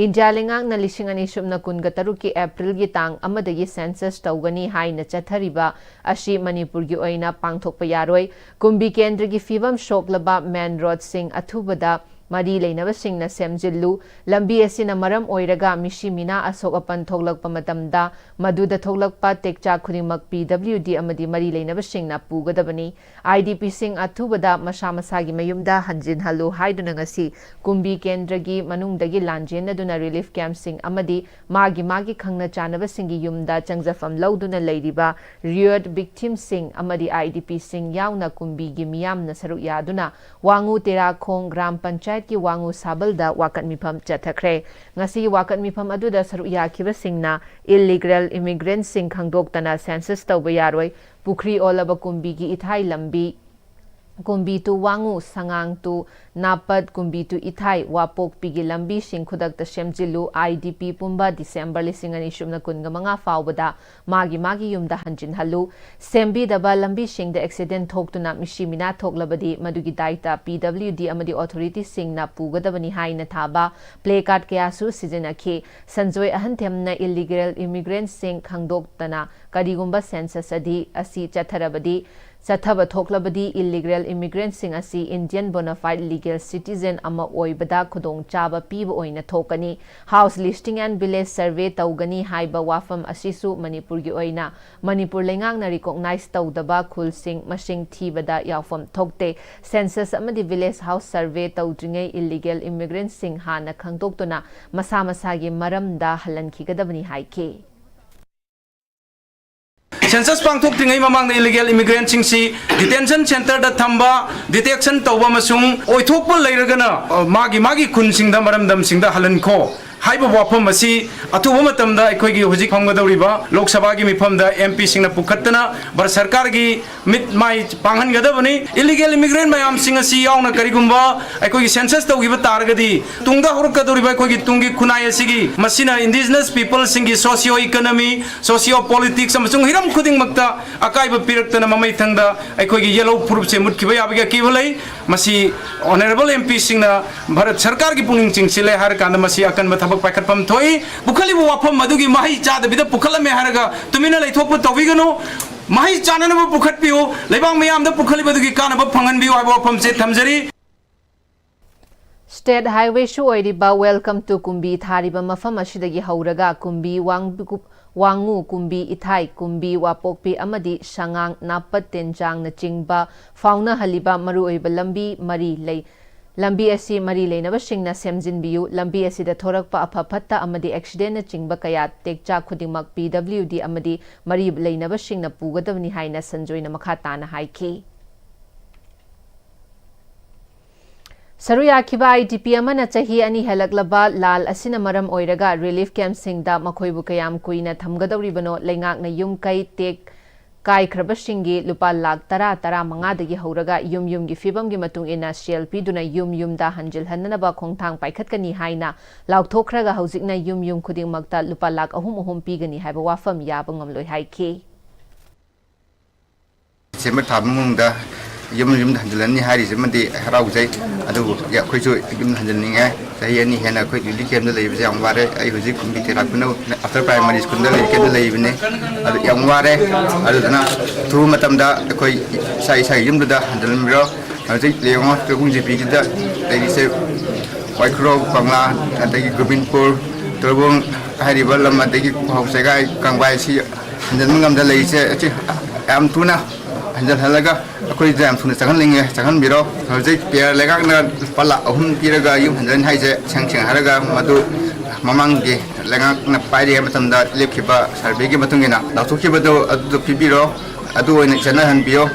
ꯏꯟꯗꯤꯌꯥ ꯂꯩꯉꯥꯛꯅ ꯂꯤꯁꯤꯡ ꯑꯅꯤ ꯁꯨꯞꯅ ꯀꯨꯟꯒ ꯇꯔꯨꯛꯀꯤ ꯑꯦꯄ꯭ꯔꯤꯜꯒꯤ ꯇꯥꯡ ꯑꯃꯗꯒꯤ ꯁꯦꯟꯁꯁ ꯇꯧꯒꯅꯤ ꯍꯥꯏꯅ ꯆꯠꯊꯔꯤꯕ ꯑꯁꯤ ꯃꯅꯤꯄꯨꯔꯒꯤ ꯑꯣꯏꯅ ꯄꯥꯡꯊꯣꯛꯄ ꯌꯥꯔꯣꯏ꯫ ꯀꯨꯝꯕꯤ ꯀꯦꯟꯗ꯭ꯔꯒꯤ ꯐꯤꯕꯝ ꯁꯣꯛꯂꯕ ꯃꯦꯟ ꯔꯣꯗꯁꯤꯡ ꯑꯊꯨꯕꯗ ꯃꯔꯤ ꯂꯩꯅꯕꯁꯤꯡꯅ ꯁꯦꯝꯖꯤꯜꯂꯨ꯫ ꯂꯝꯕꯤ ꯑꯁꯤꯅ ꯃꯔꯝ ꯑꯣꯏꯔꯒ ꯃꯤꯁꯤ ꯃꯤꯅꯥ ꯑꯁꯣꯛ ꯑꯄꯟ ꯊꯣꯛꯂꯛꯄ ꯃꯇꯝꯗ ꯃꯗꯨꯗ ꯊꯣꯛꯂꯛꯄ ꯇꯦꯛꯆꯥꯛ ꯈꯨꯗꯤꯡꯃꯛ ꯄꯤ ꯗꯕ꯭ꯂꯤꯎ ꯗꯤ ꯑꯃꯗꯤ ꯃꯔꯤ ꯂꯩꯅꯕꯁꯤꯡꯅ ꯄꯨꯒꯗꯕꯅꯤ꯫ ꯑꯥꯏ ꯗꯤ ꯄꯤꯁꯤꯡ ꯑꯊꯨꯕꯗ ꯃꯁꯥ ꯃꯁꯥꯒꯤ ꯃꯌꯨꯝꯗ ꯍꯟꯖꯤꯟꯍꯜꯂꯨ ꯍꯥꯏꯗꯨꯅ ꯉꯁꯤ ꯀꯨꯝꯕꯤ ꯀꯦꯟꯗ꯭ꯔꯒꯤ ꯃꯅꯨꯡꯗꯒꯤ ꯂꯥꯟꯖꯦꯟꯅꯗꯨꯅ ꯔꯤꯂꯤꯐ ꯀꯦꯝꯞꯁꯤꯡ ꯑꯃꯗꯤ ꯃꯥꯒꯤ ꯃꯥꯒꯤ ꯈꯪꯅ ꯆꯥꯟꯅꯕꯁꯤꯡꯒꯤ ꯌꯨꯝꯗ ꯆꯪꯖꯐꯝ ꯂꯧꯗꯨꯅ ꯂꯩꯔꯤꯕ ꯔꯤꯑꯣꯠ ꯚꯤꯛꯊꯤꯝꯁꯤꯡ ꯑꯃꯗꯤ ꯑꯥꯏ ꯗꯤ ꯄꯤꯁꯤꯡ ꯌꯥꯎꯅ ꯀꯨꯝꯕꯤꯒꯤ ꯃꯤꯌꯥꯝꯅ ꯁꯔꯨꯛ ꯌꯥꯗꯨꯅ ꯋꯥꯉꯨ ꯇꯦꯔꯥꯈꯣꯡ ꯒ꯭ꯔꯥꯝ ꯄꯟꯆꯥꯌꯠꯀꯤ ꯋꯥꯉꯨ ꯁꯥꯕꯜꯗ ꯋꯥꯀꯠ ꯃꯤꯐꯝ ꯆꯠꯊꯈ꯭ꯔꯦ꯫ ꯉꯁꯤꯒꯤ ꯋꯥꯀꯠ ꯃꯤꯐꯝ ꯑꯗꯨꯗ ꯁꯔꯨꯛ ꯌꯥꯈꯤꯕꯁꯤꯡꯅ ꯏꯜꯂꯤꯒꯦꯜ ꯏꯃꯤꯒ꯭ꯔꯦꯟꯠꯁꯤꯡ ꯈꯪꯗꯣꯛꯇꯅ ꯁꯦꯟꯁꯁ ꯇꯧꯕ ꯌꯥꯔꯣꯏ, ꯄꯨꯈ꯭ꯔꯤ ꯑꯣꯜꯂꯕ ꯀꯨꯝꯕꯤꯒꯤ ꯏꯊꯥꯏ ꯂꯝꯕꯤ, ꯀꯨꯝꯕꯤ ꯇꯨ ꯋꯥꯉꯨ, ꯁꯉꯥꯡ ꯇꯨ ꯅꯥꯄꯠ, ꯀꯨꯝꯕꯤ ꯇꯨ ꯏꯊꯥꯏ ꯋꯥꯄꯣꯛꯄꯤꯒꯤ ꯂꯝꯕꯤꯁꯤꯡ ꯈꯨꯗꯛꯇ ꯁꯦꯝꯖꯤꯜꯂꯨ, ꯑꯥꯏ ꯗꯤ ꯄꯤ ꯄꯨꯝꯕ ꯗꯤꯁꯦꯝꯕꯔ ꯂꯤꯁꯤꯡ ꯑꯅꯤ ꯁꯨꯞꯅ ꯀꯨꯟꯒ ꯃꯉꯥ ꯐꯥꯎꯕꯗ ꯃꯥꯒꯤ ꯃꯥꯒꯤ ꯌꯨꯝꯗ ꯍꯟꯖꯤꯟꯍꯜꯂꯨ꯫ ꯁꯦꯝꯕꯤꯗꯕ ꯂꯝꯕꯤꯁꯤꯡꯗ ꯑꯦꯛꯁꯤꯗꯦꯟꯠ ꯊꯣꯛꯇꯨꯅ ꯃꯤꯁꯤ ꯃꯤꯅꯥ ꯊꯣꯛꯂꯕꯗꯤ ꯃꯗꯨꯒꯤ ꯗꯥꯏꯇ ꯄꯤ ꯗꯕ꯭ꯂꯤꯎ ꯗꯤ ꯑꯃꯗꯤ ꯑꯣꯊꯣꯔꯤꯇꯤꯁꯤꯡꯅ ꯄꯨꯒꯗꯕꯅꯤ ꯍꯥꯏꯅ ꯊꯥꯕ ꯄ꯭ꯂꯦ ꯀꯥꯔꯗ ꯀꯌꯥꯁꯨ ꯁꯤꯖꯤꯟꯅꯈꯤ꯫ ꯁꯟꯖꯣꯏ ꯑꯍꯟꯊꯦꯝꯅ ꯏꯜꯂꯤꯒꯦꯜ ꯏꯃꯤꯒ꯭ꯔꯦꯟꯠꯁꯤꯡ ꯈꯪꯗꯣꯛꯇꯅ ꯀꯔꯤꯒꯨꯝꯕ ꯁꯦꯟꯁꯁ ꯑꯗꯤ ꯑꯁꯤ ꯆꯠꯊꯔꯕꯗꯤ, ꯆꯠꯊꯕ ꯊꯣꯛꯂꯕꯗꯤ ꯏꯜꯂꯤꯒꯦꯜ ꯏꯃꯤꯒ꯭ꯔꯦꯟꯠꯁꯤꯡ ꯑꯁꯤ ꯏꯟꯗꯤꯌꯟ ꯕꯣꯅꯥꯐꯥꯏꯗ ꯂꯤꯒꯦꯜ ꯁꯤꯇꯤꯖꯦꯟ ꯑꯃ ꯑꯣꯏꯕꯗ ꯈꯨꯗꯣꯡꯆꯥꯕ ꯄꯤꯕ ꯑꯣꯏꯅ ꯊꯣꯛꯀꯅꯤ꯫ House listing and village survey ꯇꯧꯒꯅꯤ ꯍꯥꯏꯕ ꯋꯥꯐꯝ ꯑꯁꯤꯁꯨ ꯃꯅꯤꯄꯨꯔꯒꯤ ꯑꯣꯏꯅ ꯃꯅꯤꯄꯨꯔ ꯂꯩꯉꯥꯛꯅ ꯔꯤꯀꯣꯛꯅꯥꯏꯖ ꯇꯧꯗꯕ ꯈꯨꯜꯁꯤꯡ ꯃꯁꯤꯡ ꯊꯤꯕꯗ ꯌꯥꯎꯐꯝ ꯊꯣꯛꯇꯦ꯫ ꯁꯦꯟꯁꯁ ꯑꯃꯗꯤ ꯚꯤꯂꯦꯖ ꯍꯥꯎꯁ ꯁꯔꯚꯦ ꯇꯧꯗ꯭ꯔꯤꯉꯩ ꯏꯜꯂꯤꯒꯦꯜ ꯏꯃꯤꯒ꯭ꯔꯦꯟꯠꯁꯤꯡ ꯍꯥꯟꯅ ꯈꯪꯗꯣꯛꯇꯨꯅ ꯃꯁꯥ ꯃꯁꯥꯒꯤ ꯃꯔꯝꯗ ꯍꯜꯍꯟꯈꯤꯒꯗꯕꯅꯤ ꯍꯥꯏꯈꯤ꯫ ꯁꯦꯟꯁꯁ ꯄꯥꯡꯊꯣꯛꯇ꯭ꯔꯤꯉꯩ ꯃꯃꯥꯡꯗ ꯏꯜꯂꯤꯒꯦꯜ ꯏꯃꯤꯒ꯭ꯔꯦꯟꯠꯁꯤꯡꯁꯤ ꯗꯤꯇꯦꯟꯁꯟ ꯁꯦꯟꯇꯔꯗ ꯊꯝꯕ, ꯗꯤꯇꯦꯛꯁꯟ ꯇꯧꯕ ꯑꯃꯁꯨꯡ ꯑꯣꯏꯊꯣꯛꯄ ꯂꯩꯔꯒꯅ, ꯑ, ꯃꯥꯒꯤ ꯃꯥꯒꯤ ꯈꯨꯟꯁꯤꯡꯗ, ꯃꯔꯝꯗꯝꯁꯤꯡꯗ ꯍꯜꯍꯟꯈꯣ ꯍꯥꯏꯕ ꯋꯥꯐꯝ ꯑꯁꯤ ꯑꯊꯨꯕ ꯃꯇꯝꯗ ꯑꯩꯈꯣꯏꯒꯤ ꯍꯧꯖꯤꯛ ꯐꯝꯒꯗꯧꯔꯤꯕ ꯂꯣꯛ ꯁꯚꯥꯒꯤ ꯃꯤꯐꯝꯗ ꯑꯦꯝ ꯄꯤꯁꯤꯡꯅ ꯄꯨꯈꯠꯇꯅ ꯚꯥꯔꯠ ꯁꯔꯀꯥꯔꯒꯤ ꯃꯤꯠ ꯃꯥꯏ ꯄꯥꯡꯍꯟꯒꯗꯕꯅꯤ꯫ ꯏꯜꯂꯤꯒꯦꯜ ꯏꯃꯤꯒ꯭ꯔꯦꯟꯠ ꯃꯌꯥꯝꯁꯤꯡ ꯑꯁꯤ ꯌꯥꯎꯅ ꯀꯔꯤꯒꯨꯝꯕ ꯑꯩꯈꯣꯏꯒꯤ ꯁꯦꯟꯁꯁ ꯇꯧꯈꯤꯕ ꯇꯥꯔꯒꯗꯤ ꯇꯨꯡꯗ ꯍꯧꯔꯛꯀꯗꯧꯔꯤꯕ ꯑꯩꯈꯣꯏꯒꯤ ꯇꯨꯡꯒꯤ ꯈꯨꯟꯅꯥꯏ ꯑꯁꯤꯒꯤ, ꯃꯁꯤꯅ ꯏꯟꯗꯤꯖꯤꯅꯁ ꯄꯤꯄꯜꯁꯤꯡꯒꯤ ꯁꯣꯁꯤꯌꯣ ꯏꯀꯣꯅꯣꯃꯤ, ꯁꯣꯁꯤꯌꯣ ꯄꯣꯂꯤꯇꯤꯛꯁ ꯑꯃꯁꯨꯡ ꯍꯤꯔꯝ ꯈꯨꯗꯤꯡꯃꯛꯇ ꯑꯀꯥꯏꯕ ꯄꯤꯔꯛꯇꯅ ꯃꯃꯩꯊꯪꯗ ꯑꯩꯈꯣꯏꯒꯤ ꯌꯦꯜꯍꯧ ꯐꯨꯔꯨꯞꯁꯦ ꯃꯨꯠꯈꯤꯕ ꯌꯥꯕꯒꯤ ꯑꯀꯤꯕ ꯂꯩ꯫ ꯃꯁꯤ ꯑꯣꯅꯔꯦꯕꯜ ꯑꯦꯝ ꯄꯤꯁꯤꯡꯅ ꯚꯥꯔꯠ ꯁꯔꯀꯥꯔꯒꯤ ꯄꯨꯛꯅꯤꯡ ꯆꯤꯡꯁꯤꯜꯂꯦ ꯍꯥꯏꯔꯀꯥꯟꯗ ꯃꯁꯤ ꯑꯀꯟꯕ ꯊꯕꯛ ꯄꯥꯏꯈꯠꯐꯝ ꯊꯣꯛꯏ꯫ ꯄꯨꯈꯠꯂꯤꯕ ꯋꯥꯐꯝ ꯑꯗꯨꯒꯤ ꯃꯍꯩ ꯆꯥꯗꯕꯤꯗ ꯄꯨꯈꯠꯂꯝꯃꯦ ꯍꯥꯏꯔꯒ ꯇꯨꯃꯤꯟꯅ ꯂꯩꯊꯣꯛꯄ ꯇꯧꯕꯤꯒꯅꯨ꯫ ꯃꯍꯩ ꯆꯥꯅꯅꯕ ꯄꯨꯈꯠꯄꯤꯌꯨ꯫ ꯂꯩꯕꯥꯛ ꯃꯤꯌꯥꯝꯗ ꯄꯨꯈꯠꯂꯤꯕ ꯑꯗꯨꯒꯤ ꯀꯥꯟꯅꯕ ꯐꯪꯍꯟꯕꯤꯌꯨ ꯍꯥꯏꯕ ꯋꯥꯐꯝꯁꯦ ꯊꯝꯖꯔꯤ꯫ State Highwayꯁꯨ ꯑꯣꯏꯔꯤꯕ Welcome to ꯀꯨꯝꯕꯤ ꯊꯥꯔꯤꯕ ꯃꯐꯝ ꯑꯁꯤꯗꯒꯤ ꯍꯧꯔꯒ ꯀꯨꯝꯕꯤ, ꯋꯥꯡ-, ꯋꯥꯡꯉꯨ, ꯀꯨꯝꯕꯤ, ꯏꯊꯥꯏ, ꯀꯨꯝꯕꯤ, ꯋꯥꯄꯣꯛꯄꯤ ꯑꯃꯗꯤ ꯁꯉꯥꯡ, ꯅꯥꯄꯠ, ꯇꯦꯟꯖꯥꯡꯅꯆꯤꯡꯕ ꯐꯥꯎꯅꯍꯜꯂꯤꯕ ꯃꯔꯨꯑꯣꯏꯕ ꯂꯝꯕꯤ ꯃꯔꯤ ꯂꯩ꯫ ꯂꯝꯕꯤ ꯑꯁꯤ ꯃꯔꯤ ꯂꯩꯅꯕꯁꯤꯡꯅ ꯁꯦꯝꯖꯤꯟꯕꯤꯌꯨ꯫ ꯂꯝꯕꯤ ꯑꯁꯤꯗ ꯊꯣꯔꯛꯄ ꯑꯐ ꯐꯠꯇ ꯑꯃꯗꯤ accidentꯅꯆꯤꯡꯕ ꯀꯌꯥ ꯇꯦꯛꯆꯥꯛ ꯈꯨꯗꯤꯡꯃꯛ P W D ꯑꯃꯗꯤ ꯃꯔꯤ ꯂꯩꯅꯕꯁꯤꯡꯅ ꯄꯨꯒꯗꯕꯅꯤ ꯍꯥꯏꯅ ꯁꯟꯖꯣꯏꯅ ꯃꯈꯥ ꯇꯥꯅ ꯍꯥꯏꯈꯤ꯫ ꯁꯔꯨ ꯌꯥꯈꯤꯕ I D P ꯑꯃꯅ ꯆꯍꯤ ꯑꯅꯤ ꯍꯦꯜꯂꯛꯂꯕ ꯂꯥꯜ ꯑꯁꯤꯅ ꯃꯔꯝ ꯑꯣꯏꯔꯒ relief campꯁꯤꯡꯗ ꯃꯈꯣꯏꯕꯨ ꯀꯌꯥꯝ ꯀꯨꯏꯅ ꯊꯝꯒꯗꯧꯔꯤꯕꯅꯣ? ꯂꯩꯉꯥꯛꯅ ꯌꯨꯝ ꯀꯩ ꯇꯦꯛ ꯀꯥꯏꯈ꯭ꯔꯕꯁꯤꯡꯒꯤ ꯂꯨꯄꯥ ꯂꯥꯈ ꯇꯔꯥ, ꯇꯔꯥꯃꯉꯥꯗꯒꯤ ꯍꯧꯔꯒ ꯌꯨꯝ ꯌꯨꯝꯒꯤ ꯐꯤꯕꯝꯒꯤ ꯃꯇꯨꯡ ꯏꯟꯅ ꯁꯦꯜ ꯄꯤꯗꯨꯅ ꯌꯨꯝ ꯌꯨꯝꯗ ꯍꯟꯖꯤꯜꯍꯟꯅꯅꯕ ꯈꯣꯡꯊꯥꯡ ꯄꯥꯏꯈꯠꯀꯅꯤ ꯍꯥꯏꯅ ꯂꯥꯎꯊꯣꯛꯈ꯭ꯔꯒ ꯍꯧꯖꯤꯛꯅ ꯌꯨꯝ ꯌꯨꯝ ꯈꯨꯗꯤꯡꯃꯛꯇ ꯂꯨꯄꯥ ꯂꯥꯈ ꯑꯍꯨꯝ ꯑꯍꯨꯝ ꯄꯤꯒꯅꯤ ꯍꯥꯏꯕ ꯋꯥꯐꯝ ꯌꯥꯕ ꯉꯝꯂꯣꯏ ꯍꯥꯏꯈꯤ꯫ December ꯊꯥ ꯃꯅꯨꯡꯗ ꯌꯨꯝ ꯌꯨꯝꯗ ꯍꯟꯖꯤꯜꯂꯅꯤ ꯍꯥꯏꯔꯤꯁꯤꯃꯗꯤ ꯍꯔꯥꯎꯖꯩ꯫ ꯑꯗꯨꯕꯨ ꯑꯩꯈꯣꯏꯁꯨ ꯌꯨꯝ ꯍꯟꯖꯤꯟꯅꯤꯡꯉꯦ꯫ ꯆꯍꯤ ꯑꯅꯤ ꯍꯦꯟꯅ ꯑꯩꯈꯣꯏ relief campꯇ ꯂꯩꯕꯁꯦ ꯌꯥꯝ ꯋꯥꯔꯦ꯫ ꯑꯩ ꯍꯧꯖꯤꯛ ꯀꯨꯝꯕꯤ ꯇꯦꯔꯥ ꯈꯨꯅꯧ Upper Primary Schoolꯗ relief campꯇ ꯂꯩꯕꯅꯦ꯫ ꯑꯗꯨ ꯌꯥꯝ ꯋꯥꯔꯦ꯫ ꯑꯗꯨꯗꯨꯅ ꯑꯊꯨꯕ ꯃꯇꯝꯗ ꯑꯩꯈꯣꯏ ꯏꯁꯥ ꯏꯁꯥꯒꯤ ꯌꯨꯝꯗꯨꯗ ꯍꯟꯖꯤꯜꯂꯝꯕꯤꯔꯣ꯫ ꯍꯧꯖꯤꯛ ꯌꯦꯡꯉꯣ, ꯇꯣꯏꯕꯨꯡ ꯖꯤꯄꯤꯁꯤꯗ ꯂꯩꯔꯤꯁꯦ ꯋꯥꯏꯈꯨꯔꯧ, ꯀꯪꯂꯥ, ꯑꯗꯒꯤ ꯒꯣꯕꯤꯟꯗꯄꯨꯔ, ꯇꯣꯏꯕꯨꯡ ꯍꯥꯏꯔꯤꯕ ꯂꯝ, ꯑꯗꯒꯤ ꯈꯨꯍꯧ ꯆꯦꯒꯥꯏ, ꯀꯪꯕꯥꯏ ꯁꯤ ꯍꯟꯖꯤꯟꯕ ꯉꯝꯗ ꯂꯩꯔꯤꯁꯦ꯫ ꯑꯁꯤ ꯌꯥꯝ ꯊꯨꯅ ꯍꯟꯖꯤꯜꯍꯜꯂꯒ ꯑꯩꯈꯣꯏꯗ ꯌꯥꯝ ꯊꯨꯅ ꯆꯪꯍꯟꯅꯤꯡꯉꯦ, ꯆꯪꯍꯟꯕꯤꯔꯣ꯫ ꯍꯧꯖꯤꯛ ꯄꯤꯌꯔ ꯂꯩꯉꯥꯛꯅ ꯂꯨꯄꯥ ꯂꯥꯈ ꯑꯍꯨꯝ ꯄꯤꯔꯒ ꯌꯨꯝ ꯍꯟꯖꯤꯟ ꯍꯥꯏꯁꯦ ꯁꯦꯡ ꯁꯦꯡ ꯍꯥꯏꯔꯒ ꯃꯗꯨ ꯃꯃꯥꯡꯒꯤ ꯂꯩꯉꯥꯛꯅ ꯄꯥꯏꯔꯤꯉꯩ ꯃꯇꯝꯗ ꯂꯦꯞꯈꯤꯕ surveyꯒꯤ ꯃꯇꯨꯡ ꯏꯟꯅ ꯂꯥꯎꯊꯣꯛꯈꯤꯕꯗꯨ ꯑꯗꯨꯗꯣ ꯄꯤꯕꯤꯔꯣ, ꯑꯗꯨ ꯑꯣꯏꯅ ꯆꯠꯅꯍꯟꯕꯤꯌꯣ꯫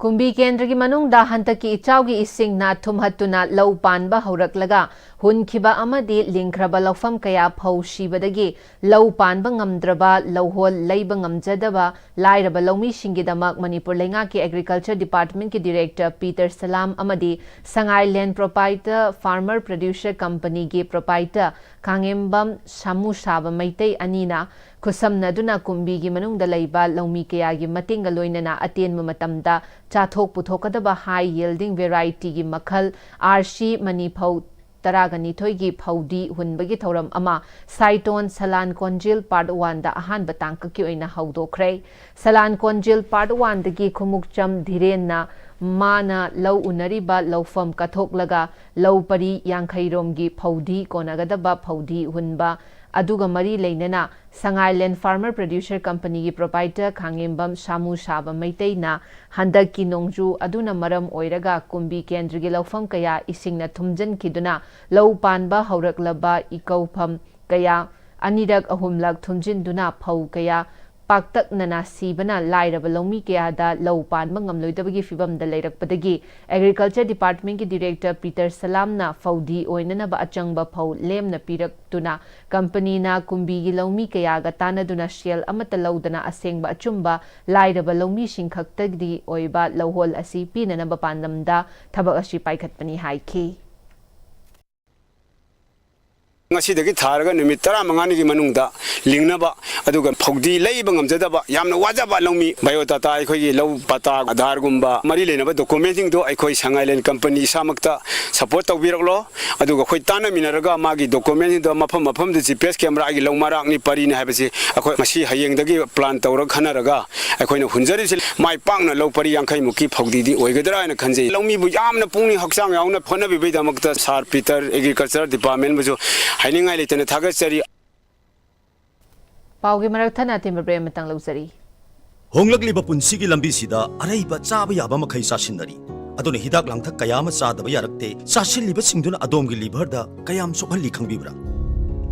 ꯀꯨꯝꯕꯤ ꯀꯦꯟꯗ꯭ꯔꯒꯤ ꯃꯅꯨꯡꯗ ꯍꯟꯗꯛꯀꯤ ꯏꯆꯥꯎꯒꯤ ꯏꯁꯤꯡꯅ ꯊꯨꯝꯍꯠꯇꯨꯅ ꯂꯧ ꯄꯥꯟꯕ ꯍꯧꯔꯛꯂꯒ ꯍꯨꯟꯈꯤꯕ ꯑꯃꯗꯤ ꯂꯤꯡꯈ꯭ꯔꯕ ꯂꯧꯐꯝ ꯀꯌꯥ ꯐꯧ ꯁꯤꯕꯗꯒꯤ ꯂꯧ ꯄꯥꯟꯕ ꯉꯝꯗ꯭ꯔꯕ, ꯂꯧꯍꯣꯜ ꯂꯩꯕ ꯉꯝꯖꯗꯕ ꯂꯥꯏꯔꯕ ꯂꯧꯃꯤꯁꯤꯡꯒꯤꯗꯃꯛ ꯃꯅꯤꯄꯨꯔ ꯂꯩꯉꯥꯛꯀꯤ Agriculture Departmentꯀꯤ Director ꯄꯤꯇꯔ ꯁꯂꯥꯝ ꯑꯃꯗꯤ ꯁꯉꯥꯏ Land Proprietor Farmer Producer Companyꯒꯤ proprietor ꯀꯥꯡꯉꯦꯝꯕꯝ ꯁꯥꯃꯨ ꯁꯥꯕ ꯃꯩꯇꯩ ꯑꯅꯤꯅ ꯈꯨꯠꯁꯝꯅꯗꯨꯅ ꯀꯨꯝꯕꯤꯒꯤ ꯃꯅꯨꯡꯗ ꯂꯩꯕ ꯂꯧꯃꯤ ꯀꯌꯥꯒꯤ ꯃꯇꯦꯡꯒ ꯂꯣꯏꯅꯅ ꯑꯇꯦꯟꯕ ꯃꯇꯝꯗ ꯆꯥꯊꯣꯛ ꯄꯨꯊꯣꯛꯀꯗꯕ high yielding varietyꯒꯤ ꯃꯈꯜ R C ꯃꯅꯤ ꯐꯧ ꯇꯔꯥꯒ ꯅꯤꯊꯣꯏꯒꯤ ꯐꯧꯗꯤ ꯍꯨꯟꯕꯒꯤ ꯊꯧꯔꯝ ꯑꯃ ꯁꯥꯏꯇꯣꯟ ꯁꯂꯥꯟ ꯀꯣꯟꯖꯤꯜ Part Oneꯗ ꯑꯍꯥꯟꯕ ꯇꯥꯡꯀꯛꯀꯤ ꯑꯣꯏꯅ ꯍꯧꯗꯣꯛꯈ꯭ꯔꯦ꯫ ꯁꯂꯥꯟ ꯀꯣꯟꯖꯤꯜ Part Oneꯗꯒꯤ ꯈꯨꯃꯨꯛꯆꯝ ꯙꯤꯔꯦꯟꯅ ꯃꯥꯅ ꯂꯧ ꯎꯅꯔꯤꯕ ꯂꯧꯐꯝ ꯀꯠꯊꯣꯛꯂꯒ ꯂꯧ ꯄꯔꯤ ꯌꯥꯡꯈꯩ ꯔꯣꯝꯒꯤ ꯐꯧꯗꯤ ꯀꯣꯟꯅꯒꯗꯕ ꯐꯧꯗꯤ ꯍꯨꯟꯕ ꯑꯗꯨꯒ ꯃꯔꯤ ꯂꯩꯅꯅ ꯁꯉꯥꯏ Land Farmer Producer Companyꯒꯤ proprietor ꯈꯥꯉꯦꯝꯕꯝ ꯁꯥꯃꯨ ꯁꯥꯕ ꯃꯩꯇꯩꯅ ꯍꯟꯗꯛꯀꯤ ꯅꯣꯡꯖꯨ ꯑꯗꯨꯅ ꯃꯔꯝ ꯑꯣꯏꯔꯒ ꯀꯨꯝꯕꯤ ꯀꯦꯟꯗ꯭ꯔꯒꯤ ꯂꯧꯐꯝ ꯀꯌꯥ ꯏꯁꯤꯡꯅ ꯊꯨꯝꯖꯤꯟꯈꯤꯗꯨꯅ ꯂꯧ ꯄꯥꯟꯕ ꯍꯧꯔꯛꯂꯕ ꯏꯀꯧꯐꯝ ꯀꯌꯥ ꯑꯅꯤꯔꯛ ꯑꯍꯨꯝꯂꯛ ꯊꯨꯝꯖꯤꯟꯗꯨꯅ ꯐꯧ ꯀꯌꯥ ꯄꯥꯛꯇꯛꯅꯅ ꯁꯤꯕꯅ ꯂꯥꯏꯔꯕ ꯂꯧꯃꯤ ꯀꯌꯥꯗ ꯂꯧ ꯄꯥꯟꯕ ꯉꯝꯂꯣꯏꯗꯕꯒꯤ ꯐꯤꯚꯝꯗ ꯂꯩꯔꯛꯄꯗꯒꯤ Agriculture Departmentꯀꯤ Director ꯄꯤꯇꯔ ꯁꯂꯥꯝꯅ ꯐꯧꯗꯤ ꯑꯣꯏꯅꯅꯕ ꯑꯆꯪꯕ ꯐꯧ ꯂꯦꯝꯅ ꯄꯤꯔꯛꯇꯨꯅ ꯀꯝꯄꯅꯤꯅ ꯀꯨꯝꯕꯤꯒꯤ ꯂꯧꯃꯤ ꯀꯌꯥꯒ ꯇꯥꯟꯅꯗꯨꯅ ꯁꯦꯜ ꯑꯃꯠꯇ ꯂꯧꯗꯅ ꯑꯁꯦꯡꯕ ꯑꯆꯨꯝꯕ ꯂꯥꯏꯔꯕ ꯂꯧꯃꯤꯁꯤꯡ ꯈꯛꯇꯒꯤ ꯑꯣꯏꯕ ꯂꯧꯍꯣꯜ ꯑꯁꯤ ꯄꯤꯅꯅꯕ ꯄꯥꯟꯗꯝꯗ ꯊꯕꯛ ꯑꯁꯤ ꯄꯥꯏꯈꯠꯄꯅꯤ ꯍꯥꯏꯈꯤ꯫ ꯉꯁꯤꯗꯒꯤ ꯊꯥꯔꯒ ꯅꯨꯃꯤꯠ ꯇꯔꯥꯃꯉꯥꯅꯤꯒꯤ ꯃꯅꯨꯡꯗ ꯂꯤꯡꯅꯕ, ꯑꯗꯨꯒ ꯐꯧꯗꯤ ꯂꯩꯕ ꯉꯝꯖꯗꯕ ꯌꯥꯝꯅ ꯋꯥꯖꯕ ꯂꯧꯃꯤ, ꯕꯥꯏꯑꯣꯗꯥꯇꯥ, ꯑꯩꯈꯣꯏꯒꯤ ꯂꯧ ꯄꯇꯥ, ꯑꯙꯥꯔꯒꯨꯝꯕ ꯃꯔꯤ ꯂꯩꯅꯕ ꯗꯣꯀꯨꯃꯦꯟꯁꯤꯡꯗꯣ ꯑꯩꯈꯣꯏ ꯁꯉꯥꯏꯂꯦꯟ ꯀꯝꯄꯅꯤ ꯏꯁꯥꯃꯛꯇ ꯁꯄꯣꯔꯠ ꯇꯧꯕꯤꯔꯛꯂꯣ꯫ ꯑꯗꯨꯒ ꯑꯩꯈꯣꯏ ꯇꯥꯟꯅꯃꯤꯟꯅꯔꯒ ꯃꯥꯒꯤ ꯗꯣꯀꯨꯃꯦꯟꯁꯤꯡꯗꯣ ꯃꯐꯝ ꯃꯐꯝꯗ ꯖꯤ ꯄꯤ ꯑꯦꯁ ꯀꯦꯃꯦꯔꯥꯒꯤ ꯂꯧ ꯃꯔꯥꯛꯅꯤ, ꯄꯔꯤꯅꯤ ꯍꯥꯏꯕꯁꯤ ꯑꯩꯈꯣꯏ ꯉꯁꯤ ꯍꯌꯦꯡꯗꯒꯤ ꯄ꯭ꯂꯥꯟ ꯇꯧꯔꯒ ꯈꯟꯅꯔꯒ ꯑꯩꯈꯣꯏꯅ ꯍꯨꯟꯖꯔꯤꯁꯤ ꯃꯥꯏ ꯄꯥꯛꯅ ꯂꯧ ꯄꯔꯤ ꯌꯥꯡꯈꯩ ꯃꯨꯛꯀꯤ ꯐꯧꯗꯤꯗꯤ ꯑꯣꯏꯒꯗ꯭ꯔꯥ ꯍꯥꯏꯅ ꯈꯟꯖꯩ꯫ ꯂꯧꯃꯤꯕꯨ ꯌꯥꯝꯅ ꯄꯨꯛꯅꯤꯡ ꯍꯛꯆꯥꯡ ꯌꯥꯎꯅ ꯍꯣꯠꯅꯕꯤꯕꯒꯤꯗꯃꯛꯇ ꯁꯥꯔ ꯄꯤꯇꯔ, Agriculture Departmentꯕꯨꯁꯨ ꯍꯥꯏꯅꯤꯡꯉꯥꯏ ꯂꯩꯇꯅ ꯊꯥꯒꯠꯆꯔꯤ꯫ ꯄꯥꯎꯒꯤ ꯃꯔꯛ ꯊꯠꯅ ꯑꯇꯦꯟꯕ break ꯑꯃꯇꯪ ꯂꯧꯖꯔꯤ꯫ ꯍꯣꯡꯂꯛꯂꯤꯕ ꯄꯨꯟꯁꯤꯒꯤ ꯂꯝꯕꯤꯁꯤꯗ ꯑꯔꯩꯕ ꯆꯥꯕ ꯌꯥꯕ ꯃꯈꯩ ꯆꯥꯁꯤꯟꯅꯔꯤ꯫ ꯑꯗꯨꯅ ꯍꯤꯗꯥꯛ ꯂꯥꯡꯊꯛ ꯀꯌꯥ ꯑꯃ ꯆꯥꯗꯕ ꯌꯥꯔꯛꯇꯦ꯫ ꯆꯥꯁꯤꯜꯂꯤꯕꯁꯤꯡꯗꯨꯅ ꯑꯗꯣꯝꯒꯤ liverꯗ ꯀꯌꯥꯝ ꯁꯣꯛꯍꯜꯂꯤ ꯈꯪꯕꯤꯕ꯭ꯔꯥ?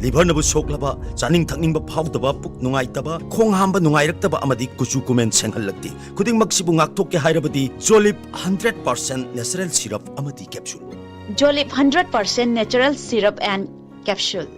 Liverꯅꯕꯨ ꯁꯣꯛꯂꯕ, ꯆꯥꯅꯤꯡ ꯊꯛꯅꯤꯡꯕ ꯐꯥꯎꯗꯕ, ꯄꯨꯛ ꯅꯨꯡꯉꯥꯏꯇꯕ, ꯈꯣꯡ ꯍꯥꯝꯕ ꯅꯨꯡꯉꯥꯏꯔꯛꯇꯕ ꯑꯃꯗꯤ ꯀꯨꯆꯨ ꯀꯨꯃꯦꯟ ꯁꯦꯡꯍꯜꯂꯛꯇꯦ꯫ ꯈꯨꯗꯤꯡꯃꯛꯁꯤꯕꯨ ꯉꯥꯛꯊꯣꯛꯀꯦ ꯍꯥꯏꯔꯕꯗꯤ Jolib hundred percent natural syrup ꯑꯃꯗꯤ capsule꯫ Jolib hundred percent natural syrup and capsule꯫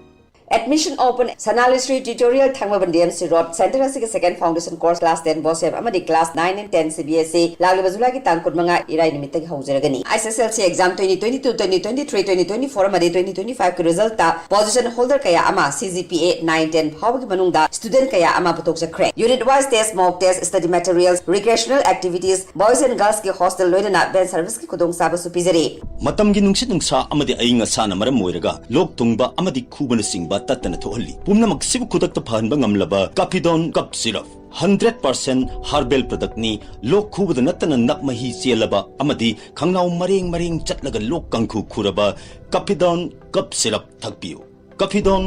Admission open꯫ ꯁꯅꯥ ꯂꯤꯁ꯭ꯔꯤ Tutorial, ꯊꯥꯡꯃꯩꯕꯟ D M C Road꯫ Center ꯑꯁꯤꯒꯤ second foundation course class ten BOSEM ꯑꯃꯗꯤ class nine and ten C B S E ꯂꯥꯛꯂꯤꯕ ꯖꯨꯂꯥꯏꯒꯤ ꯇꯥꯡ ꯀꯨꯟꯃꯉꯥ ꯏꯔꯥꯏ ꯅꯨꯃꯤꯠꯇꯒꯤ ꯍꯧꯖꯔꯒꯅꯤ꯫ S S L C exam twenty twenty-two, twenty twenty-three, twenty twenty-four ꯑꯃꯗꯤ twenty twenty-five ꯀꯤ resultꯇ position holder ꯀꯌꯥ ꯑꯃ, C G P A nine ten ꯐꯥꯎꯕꯒꯤ ꯃꯅꯨꯡꯗ student ꯀꯌꯥ ꯑꯃ ꯄꯨꯊꯣꯛꯆꯈ꯭ꯔꯦ꯫ Unit wise test, mock test, study materials, recreational activities, boys and girlsꯀꯤ hostel ꯂꯣꯏꯅꯅ van serviceꯀꯤ ꯈꯨꯗꯣꯡꯆꯥꯕꯁꯨ ꯄꯤꯖꯔꯤ꯫ ꯃꯇꯝꯒꯤ ꯅꯨꯡꯁꯤꯠ ꯅꯨꯡꯁꯥ ꯑꯃꯗꯤ ꯑꯏꯪ ꯑꯁꯥꯅ ꯃꯔꯝ ꯑꯣꯏꯔꯒ ꯂꯣꯛ ꯊꯨꯡꯕ ꯑꯃꯗꯤ ꯈꯨꯕꯅꯆꯤꯡꯕ ꯇꯠꯇꯅ ꯊꯣꯛꯍꯜꯂꯤ꯫ ꯄꯨꯝꯅꯃꯛꯁꯤꯕꯨ ꯈꯨꯗꯛꯇ ꯐꯍꯟꯕ ꯉꯝꯂꯕ Capidon Cough Syrup꯫ Hundred percent herbal ꯄ꯭ꯔꯗꯛꯅꯤ꯫ ꯂꯣꯛ ꯈꯨꯕꯗ ꯅꯠꯇꯅ ꯅꯞ ꯃꯍꯤ ꯆꯦꯜꯂꯕ ꯑꯃꯗꯤ ꯈꯪꯅꯥꯎ ꯃꯔꯦꯡ ꯃꯔꯦꯡ ꯆꯠꯂꯒ ꯂꯣꯛ ꯀꯥꯡꯈꯨ ꯈꯨꯔꯕ ꯀꯐꯤꯗꯣꯟ ꯀꯞ ꯁꯤꯔꯞ ꯊꯛꯄꯤꯌꯨ꯫ ꯀꯐꯤꯗꯣꯟ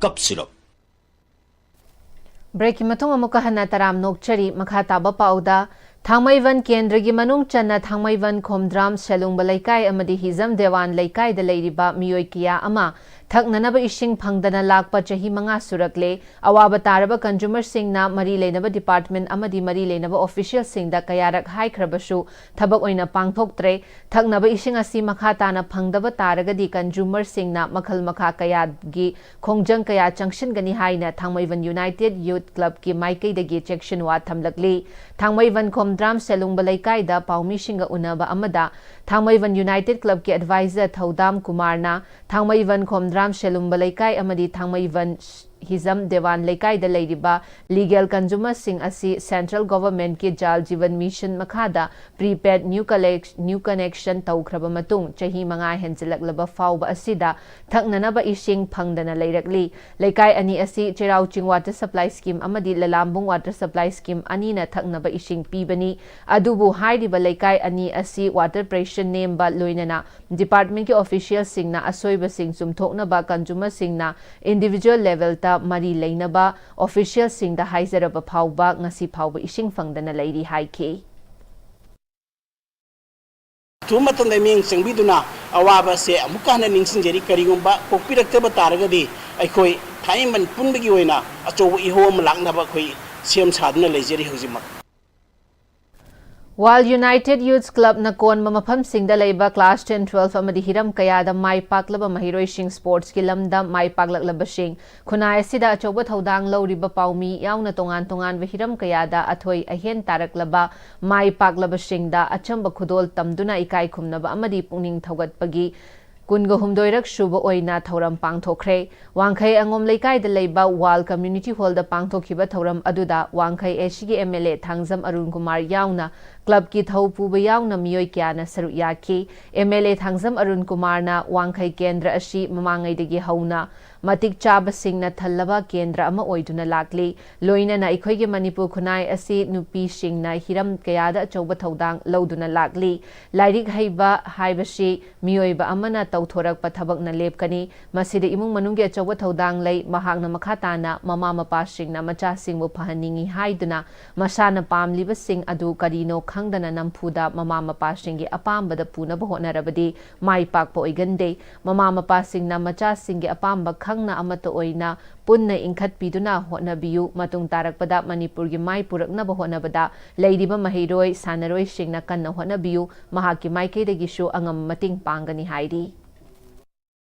ꯀꯞ ꯁꯤꯔꯞ꯫ ꯕ꯭ꯔꯦꯛꯀꯤ ꯃꯇꯨꯡ ꯑꯃꯨꯛꯀ ꯍꯟꯅ ꯇꯔꯥꯝ ꯅꯣꯛꯆꯔꯤ꯫ ꯃꯈꯥ ꯇꯥꯕ ꯄꯥꯎꯗ, ꯊꯥꯡꯃꯩꯕꯟ ꯀꯦꯟꯗ꯭ꯔꯒꯤ ꯃꯅꯨꯡ ꯆꯟꯅ ꯊꯥꯡꯃꯩꯕꯟ ꯈꯣꯝꯗ꯭ꯔꯥꯝ ꯁꯦꯂꯨꯡꯕ ꯂꯩꯀꯥꯏ ꯑꯃꯗꯤ ꯍꯤꯖꯝ ꯗꯦꯋꯥꯟ ꯂꯩꯀꯥꯏꯗ ꯂꯩꯔꯤꯕ ꯃꯤꯑꯣꯏ ꯀꯌꯥ ꯑꯃ ꯊꯛꯅꯅꯕ ꯏꯁꯤꯡ ꯐꯪꯗꯅ ꯂꯥꯛꯄ ꯆꯍꯤ ꯃꯉꯥ ꯁꯨꯔꯛꯂꯦ꯫ ꯑꯋꯥꯕ ꯇꯥꯔꯕ ꯀꯟꯖꯨꯃꯔꯁꯤꯡꯅ ꯃꯔꯤ ꯂꯩꯅꯕ ꯗꯤꯄꯥꯔꯠꯃꯦꯟ ꯑꯃꯗꯤ ꯃꯔꯤ ꯂꯩꯅꯕ ꯑꯣꯐꯤꯁꯤꯌꯦꯜꯁꯤꯡꯗ ꯀꯌꯥꯔꯛ ꯍꯥꯏꯈ꯭ꯔꯕꯁꯨ ꯊꯕꯛ ꯑꯣꯏꯅ ꯄꯥꯡꯊꯣꯛꯇ꯭ꯔꯦ꯫ ꯊꯛꯅꯕ ꯏꯁꯤꯡ ꯑꯁꯤ ꯃꯈꯥ ꯇꯥꯅ ꯐꯪꯗꯕ ꯇꯥꯔꯒꯗꯤ ꯀꯟꯖꯨꯃꯔꯁꯤꯡꯅ ꯃꯈꯜ ꯃꯈꯥ ꯀꯌꯥꯒꯤ ꯈꯣꯡꯖꯪ ꯀꯌꯥ ꯆꯪꯁꯤꯟꯒꯅꯤ ꯍꯥꯏꯅ ꯊꯥꯡꯃꯩꯕꯟ ꯌꯨꯅꯥꯏꯇꯦꯗ ꯌꯨꯊ ꯀ꯭ꯂꯕꯀꯤ ꯃꯥꯏꯀꯩꯗꯒꯤ ꯆꯦꯛꯁꯤꯟꯋꯥ ꯊꯝꯂꯛꯂꯤ꯫ ꯊꯥꯡꯃꯩꯕꯟ ꯈꯣꯝꯗ꯭ꯔꯥꯝ ꯁꯦꯂꯨꯡꯕ ꯂꯩꯀꯥꯏꯗ ꯄꯥꯎꯃꯤꯁꯤꯡꯒ ꯎꯅꯕ ꯑꯃꯗ ꯊꯥꯡꯃꯩꯕꯟ ꯌꯨꯅꯥꯏꯇꯦꯗ ꯀ꯭ꯂꯕꯀꯤ ꯑꯦꯗꯚꯥꯏꯖꯔ ꯊꯧꯗꯥꯝ ꯀꯨꯃꯥꯔꯅ ꯊꯥꯡꯃꯩꯕꯟ ꯈꯣꯝꯗ꯭ꯔꯥꯝ ꯁꯦꯂꯨꯡꯕ ꯂꯩꯀꯥꯏ ꯑꯃꯗꯤ ꯊꯥꯡꯃꯩꯕꯟ ꯍꯤꯖꯝ ꯗꯦꯋꯥꯟ ꯂꯩꯀꯥꯏꯗ ꯂꯩꯔꯤꯕ ꯂꯤꯒꯦꯜ ꯀꯟꯖꯨꯃꯔꯁꯤꯡ ꯑꯁꯤ ꯁꯦꯟꯇ꯭ꯔꯦꯜ ꯒꯣꯚꯔꯟꯃꯦꯟꯠꯀꯤ ꯖꯥꯜ ꯖꯤꯕꯟ ꯃꯤꯁꯟ ꯃꯈꯥꯗ prepaid new collect-, new connection ꯇꯧꯈ꯭ꯔꯕ ꯃꯇꯨꯡ ꯆꯍꯤ ꯃꯉꯥ ꯍꯦꯟꯖꯤꯜꯂꯛꯂꯕ ꯐꯥꯎꯕ ꯑꯁꯤꯗ ꯊꯛꯅꯅꯕ ꯏꯁꯤꯡ ꯐꯪꯗꯅ ꯂꯩꯔꯛꯂꯤ꯫ ꯂꯩꯀꯥꯏ ꯑꯅꯤ ꯑꯁꯤ ꯆꯩꯔꯥꯎ ꯆꯤꯡ ꯋꯥꯇꯔ ꯁꯄ꯭ꯂꯥꯏ ꯁ꯭ꯀꯤꯝ ꯑꯃꯗꯤ ꯂꯂꯥꯝꯕꯨꯡ ꯋꯥꯇꯔ ꯁꯄ꯭ꯂꯥꯏ ꯁ꯭ꯀꯤꯝ ꯑꯅꯤꯅ ꯊꯛꯅꯕ ꯏꯁꯤꯡ ꯄꯤꯕꯅꯤ꯫ ꯑꯗꯨꯕꯨ ꯍꯥꯏꯔꯤꯕ ꯂꯩꯀꯥꯏ ꯑꯅꯤ ꯑꯁꯤ ꯋꯥꯇꯔ ꯄ꯭ꯔꯦꯁꯔ ꯅꯦꯝꯕ ꯂꯣꯏꯅꯅ ꯗꯤꯄꯥꯔꯠꯃꯦꯟꯠꯀꯤ ꯑꯣꯐꯤꯁꯤꯌꯦꯜꯁꯤꯡꯅ ꯑꯁꯣꯏꯕꯁꯤꯡ ꯆꯨꯝꯊꯣꯛꯅꯕ ꯀꯟꯖꯨꯃꯔꯁꯤꯡꯅ ꯏꯟꯗꯤꯚꯤꯖꯨꯋꯦꯜ ꯂꯦꯚꯦꯜꯗ ꯃꯔꯤ ꯂꯩꯅꯕ ꯑꯣꯐꯤꯁꯤꯌꯦꯜꯁꯤꯡꯗ ꯍꯥꯏꯖꯔꯕ ꯐꯥꯎꯕ ꯉꯁꯤ ꯐꯥꯎꯕ ꯏꯁꯤꯡ ꯐꯪꯗꯅ ꯂꯩꯔꯤ ꯍꯥꯏꯈꯤ꯫ ꯑꯊꯨꯕ ꯃꯇꯝꯗ ꯃꯤꯠꯌꯦꯡ ꯆꯪꯕꯤꯗꯨꯅ ꯑꯋꯥꯕ ꯑꯁꯦ ꯑꯃꯨꯛꯀ ꯍꯟꯅ ꯅꯤꯡꯁꯤꯡꯖꯔꯤ꯫ ꯀꯔꯤꯒꯨꯝꯕ ꯀꯣꯛꯄꯤꯔꯛꯇꯕ ꯇꯥꯔꯒꯗꯤ ꯑꯩꯈꯣꯏ ꯊꯥꯡꯃꯩꯕꯟ ꯄꯨꯟꯕꯒꯤ ꯑꯣꯏꯅ ꯑꯆꯧꯕ ꯏꯍꯧ ꯑꯃ ꯂꯥꯛꯅꯕ ꯑꯩꯈꯣꯏ ꯁꯦꯝ ꯁꯥꯗꯨꯅ ꯂꯩꯖꯔꯤ ꯍꯧꯖꯤꯛꯃꯛ꯫ ꯋꯥꯔꯜꯗ ꯌꯨꯅꯥꯏꯇꯦꯗ ꯌꯨꯊ ꯀ꯭ꯂꯕꯅ ꯀꯣꯟꯕ ꯃꯐꯝꯁꯤꯡꯗ ꯂꯩꯕ ꯀ꯭ꯂꯥꯁ ꯇꯦꯟ, ꯇꯨꯋꯦꯜꯐ ꯑꯃꯗꯤ ꯍꯤꯔꯝ ꯀꯌꯥꯗ ꯃꯥꯏ ꯄꯥꯛꯂꯕ ꯃꯍꯩꯔꯣꯏꯁꯤꯡ ꯁ꯭ꯄꯣꯔꯠꯁꯀꯤ ꯂꯝꯗ ꯃꯥꯏ ꯄꯥꯛꯂꯛꯂꯕꯁꯤꯡ, ꯈꯨꯟꯅꯥꯏ ꯑꯁꯤꯗ ꯑꯆꯧꯕ ꯊꯧꯗꯥꯡ ꯂꯧꯔꯤꯕ ꯄꯥꯎꯃꯤ ꯌꯥꯎꯅ ꯇꯣꯉꯥꯟ ꯇꯣꯉꯥꯟꯕ ꯍꯤꯔꯝ ꯀꯌꯥꯗ ꯑꯊꯣꯏ ꯑꯍꯦꯟ ꯇꯥꯔꯛꯂꯕ ꯃꯥꯏ ꯄꯥꯛꯂꯕꯁꯤꯡꯗ ꯑꯆꯝꯕ ꯈꯨꯗꯣꯜ ꯇꯝꯗꯨꯅ ꯏꯀꯥꯏ ꯈꯨꯝꯅꯕ ꯑꯃꯗꯤ ꯄꯨꯛꯅꯤꯡ ꯊꯧꯒꯠꯄꯒꯤ ꯀꯨꯟꯒ ꯍꯨꯝꯗꯣꯏꯔꯛ ꯁꯨꯕ ꯑꯣꯏꯅ ꯊꯧꯔꯝ ꯄꯥꯡꯊꯣꯛꯈ꯭ꯔꯦ꯫ ꯋꯥꯡꯈꯩ ꯑꯉꯣꯝ ꯂꯩꯀꯥꯏꯗ ꯂꯩꯕ ꯋꯥꯔꯜꯗ ꯀꯝꯃ꯭ꯌꯨꯅꯤꯇꯤ ꯍꯣꯜꯗ ꯄꯥꯡꯊꯣꯛꯈꯤꯕ ꯊꯧꯔꯝ ꯑꯗꯨꯗ ꯋꯥꯡꯈꯩ ꯑꯦꯁꯤꯒꯤ M L A Thangjam Arun Kumar ꯌꯥꯎꯅ ꯀ꯭ꯂꯕꯀꯤ ꯊꯧ ꯄꯨꯕ ꯌꯥꯎꯅ ꯃꯤꯑꯣꯏ ꯀꯌꯥꯅ ꯁꯔꯨꯛ ꯌꯥꯈꯤ꯫ M L A Thangjam Arun ꯀꯨꯃꯥꯔꯅ ꯋꯥꯡꯈꯩ ꯀꯦꯟꯗ꯭ꯔ ꯑꯁꯤ ꯃꯃꯥꯡꯉꯩꯗꯒꯤ ꯍꯧꯅ ꯃꯇꯤꯛ ꯆꯥꯕꯁꯤꯡꯅ ꯊꯜꯂꯕ ꯀꯦꯟꯗ꯭ꯔ ꯑꯃ ꯑꯣꯏꯗꯨꯅ ꯂꯥꯛꯂꯤ꯫ ꯂꯣꯏꯅꯅ ꯑꯩꯈꯣꯏꯒꯤ ꯃꯅꯤꯄꯨꯔ ꯈꯨꯟꯅꯥꯏ ꯑꯁꯤ ꯅꯨꯄꯤꯁꯤꯡꯅ ꯍꯤꯔꯝ ꯀꯌꯥꯗ ꯑꯆꯧꯕ ꯊꯧꯗꯥꯡ ꯂꯧꯗꯨꯅ ꯂꯥꯛꯂꯤ꯫ ꯂꯥꯏꯔꯤꯛ ꯍꯩꯕ ꯍꯥꯏꯕꯁꯤ ꯃꯤꯑꯣꯏꯕ ꯑꯃꯅ ꯇꯧꯊꯣꯔꯛꯄ ꯊꯕꯛꯅ ꯂꯦꯞꯀꯅꯤ꯫ ꯃꯁꯤꯗ ꯏꯃꯨꯡ ꯃꯅꯨꯡꯒꯤ ꯑꯆꯧꯕ ꯊꯧꯗꯥꯡ ꯂꯩ꯫ ꯃꯍꯥꯛꯅ ꯃꯈꯥ ꯇꯥꯅ ꯃꯃꯥ ꯃꯄꯥꯁꯤꯡꯅ ꯃꯆꯥꯁꯤꯡꯕꯨ ꯐꯍꯟꯅꯤꯡꯏ ꯍꯥꯏꯗꯨꯅ ꯃꯁꯥꯅ ꯄꯥꯝꯂꯤꯕꯁꯤꯡ ꯑꯗꯨ ꯀꯔꯤꯅꯣ ꯈꯪꯗꯅ ꯅꯝꯐꯨꯗ ꯃꯃꯥ ꯃꯄꯥꯁꯤꯡꯒꯤ ꯑꯄꯥꯝꯕꯗ ꯄꯨꯅꯕ ꯍꯣꯠꯅꯔꯕꯗꯤ ꯃꯥꯏ ꯄꯥꯛꯄ ꯑꯣꯏꯒꯟꯗꯦ꯫ ꯃꯃꯥ ꯃꯄꯥꯁꯤꯡꯅ ꯃꯆꯥꯁꯤꯡꯒꯤ ꯑꯄꯥꯝꯕ ꯈꯪꯅ ꯑꯃꯠꯇ ꯑꯣꯏꯅ ꯄꯨꯟꯅ ꯏꯟꯈꯠꯄꯤꯗꯨꯅ ꯍꯣꯠꯅꯕꯤꯌꯨ꯫ ꯃꯇꯨꯡ ꯇꯥꯔꯛꯄꯗ ꯃꯅꯤꯄꯨꯔꯒꯤ ꯃꯥꯏ ꯄꯨꯔꯛꯅꯕ ꯍꯣꯠꯅꯕꯗ ꯂꯩꯔꯤꯕ ꯃꯍꯩꯔꯣꯏ, ꯁꯥꯟꯅꯔꯣꯏꯁꯤꯡꯅ ꯀꯟꯅ ꯍꯣꯠꯅꯕꯤꯌꯨ꯫ ꯃꯍꯥꯛꯀꯤ ꯃꯥꯏꯀꯩꯗꯒꯤꯁꯨ ꯑꯉꯝꯕ ꯃꯇꯦꯡ ꯄꯥꯡꯒꯅꯤ ꯍꯥꯏꯔꯤ꯫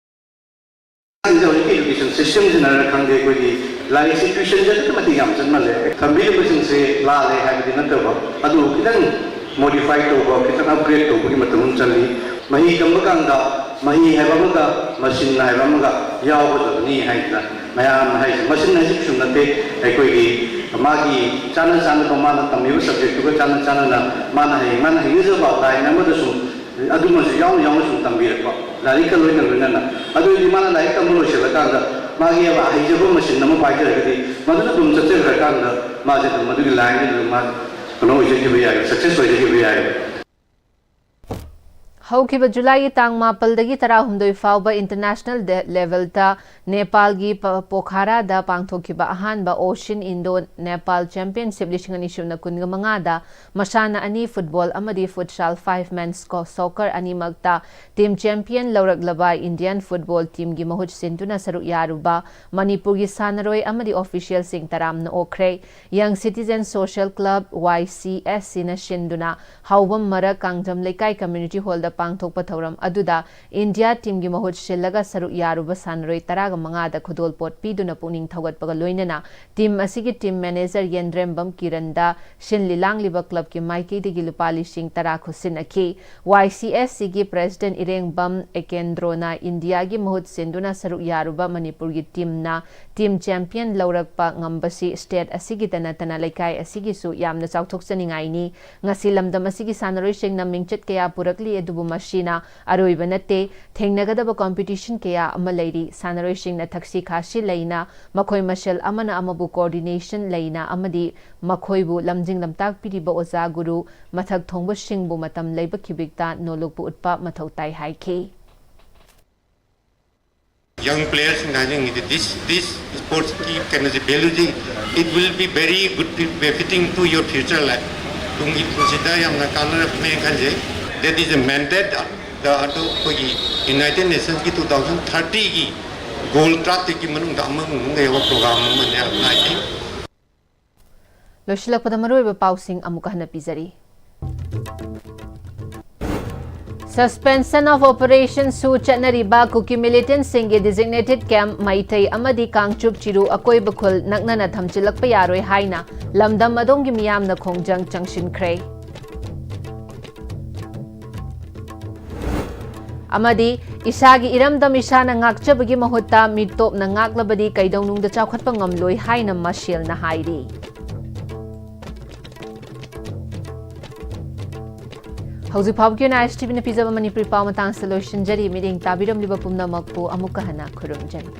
ꯍꯧꯖꯤꯛꯀꯤ education system ꯁꯤꯅꯔ ꯈꯪꯗꯦ, ꯑꯩꯈꯣꯏꯒꯤ ꯂꯥꯏꯔꯤꯛꯁꯤ tuition ꯁꯦ ꯑꯗꯨꯛꯀꯤ ꯃꯇꯤꯛ ꯌꯥꯝ ꯆꯠꯃꯜꯂꯦ꯫ ꯊꯝꯕꯤꯔꯤꯕꯁꯤꯡꯁꯦ ꯂꯥꯜꯂꯦ ꯍꯥꯏꯕꯗꯤ ꯅꯠꯇꯕ, ꯑꯗꯨ ꯈꯤꯇꯪ modify ꯇꯧꯕ, ꯈꯤꯇꯪ upgrade ꯇꯧꯕꯒꯤ ꯃꯇꯝ ꯑꯃ ꯆꯪꯏ꯫ ꯃꯍꯩ ꯇꯝꯕ ꯀꯥꯟꯗ ꯃꯍꯩ ꯍꯥꯏꯕ ꯑꯃꯒ machine ꯍꯥꯏꯕ ꯑꯃꯒ ꯌꯥꯎꯒꯗꯕꯅꯤ ꯍꯥꯏꯗꯅ ꯃꯌꯥꯝ ꯍꯥꯏꯁꯦ꯫ Machine ꯍꯥꯏꯁꯦ ꯀꯩꯁꯨ ꯅꯠꯇꯦ, ꯑꯩꯈꯣꯏꯒꯤ ꯃꯥꯒꯤ ꯆꯥꯅ ꯆꯥꯅꯕ, ꯃꯥꯅ ꯇꯝꯃꯤꯕ subject ꯇꯨꯒ ꯆꯥꯅ ꯆꯥꯅꯅ ꯃꯥꯅ ꯍꯌꯦꯡ ꯃꯥꯅ ꯍꯩꯅꯖꯕ line ꯑꯃꯗ ꯁꯨꯝ ꯑꯗꯨꯃꯁꯨ ꯌꯥꯎꯅ ꯌꯥꯎꯅ ꯁꯨꯝ ꯇꯝꯕꯤꯔꯛꯄ, ꯂꯥꯏꯔꯤꯛꯀ ꯂꯣꯏꯅ ꯂꯣꯏꯅꯅ꯫ ꯑꯗꯨ ꯑꯣꯏꯔꯗꯤ ꯃꯥꯅ ꯂꯥꯏꯔꯤꯛ ꯇꯝꯕ ꯂꯣꯏꯁꯤꯜꯂꯀꯥꯟꯗ ꯃꯥꯒꯤ ꯍꯩꯖꯕ machine ꯑꯃ ꯄꯥꯏꯖꯔꯒꯗꯤ ꯃꯗꯨꯗ ꯑꯗꯨꯝ ꯆꯠꯆꯈ꯭ꯔꯀꯥꯟꯗ ꯃꯥꯁꯦ ꯑꯗꯨꯝ ꯃꯗꯨꯒꯤ line ꯗꯨꯗ ꯑꯗꯨꯝ ꯃꯥ ꯀꯩꯅꯣ ꯑꯣꯏꯖꯈꯤꯕ ꯌꯥꯏ, success ꯑꯣꯏꯖꯈꯤꯕ ꯌꯥꯏ꯫ ꯍꯧꯈꯤꯕ ꯖꯨꯂꯥꯏꯒꯤ ꯇꯥꯡ ꯃꯥꯄꯜꯗꯒꯤ ꯇꯔꯥꯍꯨꯝꯗꯣꯏ ꯐꯥꯎꯕ international level ꯇ ꯅꯦꯄꯥꯜꯒꯤ ꯄ-, ꯄꯣꯈꯥꯔꯥꯗ ꯄꯥꯡꯊꯣꯛꯈꯤꯕ ꯑꯍꯥꯟꯕ Asian Indo Nepal Championship ꯂꯤꯁꯤꯡ ꯑꯅꯤ ꯁꯨꯞꯅ ꯀꯨꯟꯒ ꯃꯉꯥꯗ ꯃꯁꯥꯟꯅ ꯑꯅꯤ, football ꯑꯃꯗꯤ futsal, five man sco-, soccer ꯑꯅꯤꯃꯛꯇ team champion ꯂꯧꯔꯛꯂꯕ Indian football team ꯒꯤ ꯃꯍꯨꯠ ꯁꯤꯟꯗꯨꯅ ꯁꯔꯨꯛ ꯌꯥꯔꯨꯕ ꯃꯅꯤꯄꯨꯔꯒꯤ ꯁꯥꯟꯅꯔꯣꯏ ꯑꯃꯗꯤ official ꯁꯤꯡ ꯇꯔꯥꯝꯅ ꯑꯣꯛꯈ꯭ꯔꯦ꯫ Young Citizen Social Club, Y C S C ꯅ ꯁꯤꯟꯗꯨꯅ ꯍꯥꯎꯕꯝ ꯃꯔꯛ ꯀꯥꯡꯖꯝ ꯂꯩꯀꯥꯏ community hall ꯗ ꯄꯥꯡꯊꯣꯛꯄ ꯊꯧꯔꯝ ꯑꯗꯨꯗ India team ꯒꯤ ꯃꯍꯨꯠ ꯁꯤꯜꯂꯒ ꯁꯔꯨꯛ ꯌꯥꯔꯨꯕ ꯁꯥꯟꯅꯔꯣꯏ ꯇꯔꯥꯒ ꯃꯉꯥꯗ ꯈꯨꯗꯣꯜꯄꯣꯠ ꯄꯤꯗꯨꯅ ꯄꯨꯛꯅꯤꯡ ꯊꯧꯒꯠꯄꯒ ꯂꯣꯏꯅꯅ team ꯑꯁꯤꯒꯤ team manager ꯌꯦꯟꯗ꯭ꯔꯦꯝꯕꯝ ꯀꯤꯔꯟꯗ ꯁꯤꯟ ꯂꯤꯂꯥꯡꯂꯤꯕ club ꯀꯤ ꯃꯥꯏꯀꯩꯗꯒꯤ ꯂꯨꯄꯥ ꯂꯤꯁꯤꯡ ꯇꯔꯥ ꯈꯨꯠꯁꯤꯟꯅꯈꯤ꯫ Y C S C ꯒꯤ president ꯏꯔꯦꯡꯕꯝ ꯑꯦꯀꯦꯟꯗ꯭ꯔꯣꯅ India ꯒꯤ ꯃꯍꯨꯠ ꯁꯤꯟꯗꯨꯅ ꯁꯔꯨꯛ ꯌꯥꯔꯨꯕ ꯃꯅꯤꯄꯨꯔꯒꯤ team ꯅ team champion ꯂꯧꯔꯛꯄ ꯉꯝꯕꯁꯤ state ꯑꯁꯤꯒꯤꯇ ꯅꯠꯇꯅ ꯂꯩꯀꯥꯏ ꯑꯁꯤꯒꯤꯁꯨ ꯌꯥꯝꯅ ꯆꯥꯎꯊꯣꯛꯆꯅꯤꯡꯉꯥꯏꯅꯤ꯫ ꯉꯁꯤ ꯂꯝꯗꯝ ꯑꯁꯤꯒꯤ ꯁꯥꯟꯅꯔꯣꯏꯁꯤꯡꯅ ꯃꯤꯡꯆꯠ ꯀꯌꯥ ꯄꯨꯔꯛꯂꯤ, ꯑꯗꯨꯕꯨ ꯃꯁꯤꯅ ꯑꯔꯣꯏꯕ ꯅꯠꯇꯦ꯫ ꯊꯦꯡꯅꯒꯗꯕ ꯀꯝꯄꯤꯇꯤꯁꯟ ꯀꯌꯥ ꯑꯃ ꯂꯩꯔꯤ꯫ ꯁꯥꯟꯅꯔꯣꯏꯁꯤꯡꯅ ꯊꯛꯁꯤ ꯈꯥꯁꯤ ꯂꯩꯅ, ꯃꯈꯣꯏ ꯃꯁꯦꯜ ꯑꯃꯅ ꯑꯃꯕꯨ ꯀꯣꯑꯣꯔꯗꯤꯅꯦꯁꯟ ꯂꯩꯅ ꯑꯃꯗꯤ ꯃꯈꯣꯏꯕꯨ ꯂꯝꯖꯤꯡ ꯂꯝꯇꯥꯛꯄꯤꯔꯤꯕ ꯑꯣꯖꯥ ꯒꯨꯔꯨ ꯃꯊꯛ ꯊꯣꯡꯕꯁꯤꯡꯕꯨ ꯃꯇꯝ ꯂꯩꯕ ꯈꯤꯕꯤꯛꯇ ꯅꯣꯂꯨꯛꯄꯨ ꯎꯠꯄ ꯃꯊꯧ ꯇꯥꯏ ꯍꯥꯏꯈꯤ꯫ Young players ꯁꯤꯡꯅ ꯍꯥꯏꯅꯤꯡꯉꯤꯗꯤ this this sports ꯀꯤ ꯀꯩꯅꯣꯁꯦ value say it will be very good befitting to your future life. ꯇꯨꯡꯒꯤ ꯄꯨꯟꯁꯤꯗ ꯌꯥꯝꯅ ꯀꯥꯟꯅꯔꯛꯀꯅꯤ ꯈꯟꯖꯩ꯫ That is a mandate. ꯑꯗꯣ ꯑꯩꯈꯣꯏꯒꯤ United Nations ꯀꯤ two thousand thirty ꯒꯤ goal ꯇꯔꯥꯇꯔꯦꯠꯀꯤ ꯃꯅꯨꯡꯗ ꯑꯃꯒꯨꯝꯕ ꯌꯥꯎꯕ program ꯑꯃꯅꯦ ꯍꯥꯏꯅ ꯍꯥꯏꯖꯩ꯫ ꯂꯣꯏꯁꯤꯜꯂꯛꯄꯗ ꯃꯔꯨꯑꯣꯏꯕ ꯄꯥꯎꯁꯤꯡ ꯑꯃꯨꯛꯀ ꯍꯟꯅ ꯄꯤꯖꯔꯤ꯫ Suspension of Operation ꯁꯨ ꯆꯠꯅꯔꯤꯕ ꯀꯨꯀꯤ ꯃꯤꯂꯤꯇꯦꯟꯠꯁꯤꯡꯒꯤ designated camp ꯃꯩꯇꯩ ꯑꯃꯗꯤ ꯀꯥꯡꯆꯨꯞ ꯆꯤꯔꯨ ꯑꯀꯣꯏꯕ ꯈꯨꯜ ꯅꯛꯅꯅ ꯊꯝꯖꯤꯜꯂꯛꯄ ꯌꯥꯔꯣꯏ ꯍꯥꯏꯅ ꯂꯝꯗꯝ ꯑꯗꯣꯝꯒꯤ ꯃꯤꯌꯥꯝꯅ ꯈꯣꯡꯖꯪ ꯆꯪꯁꯤꯟꯈ꯭ꯔꯦ꯫ ꯑꯃꯗꯤ ꯏꯁꯥꯒꯤ ꯏꯔꯝꯗꯝ ꯏꯁꯥꯅ ꯉꯥꯛꯆꯕꯒꯤ ꯃꯍꯨꯠꯇ ꯃꯤꯇꯣꯞꯅ ꯉꯥꯛꯂꯕꯗꯤ ꯀꯩꯗꯧꯅꯨꯡꯗ ꯆꯥꯎꯈꯠꯄ ꯉꯝꯂꯣꯏ ꯍꯥꯏꯅ ꯃꯁꯦꯜꯅ ꯍꯥꯏꯔꯤ꯫ ꯍꯧꯖꯤꯛ ꯐꯥꯎꯕꯒꯤ ꯑꯣꯏꯅ ISTV ꯅ ꯄꯤꯖꯕ ꯃꯅꯤꯄꯨꯔꯤ ꯄꯥꯎ ꯃꯇꯥꯡꯁꯤꯗ ꯂꯣꯏꯁꯤꯟꯖꯔꯤ꯫ ꯃꯤꯠꯌꯦꯡ ꯇꯥꯕꯤꯔꯝꯂꯤꯕ ꯄꯨꯝꯅꯃꯛꯄꯨ ꯑꯃꯨꯛꯀ ꯍꯟꯅ ꯈꯨꯔꯨꯝꯖꯔꯤ꯫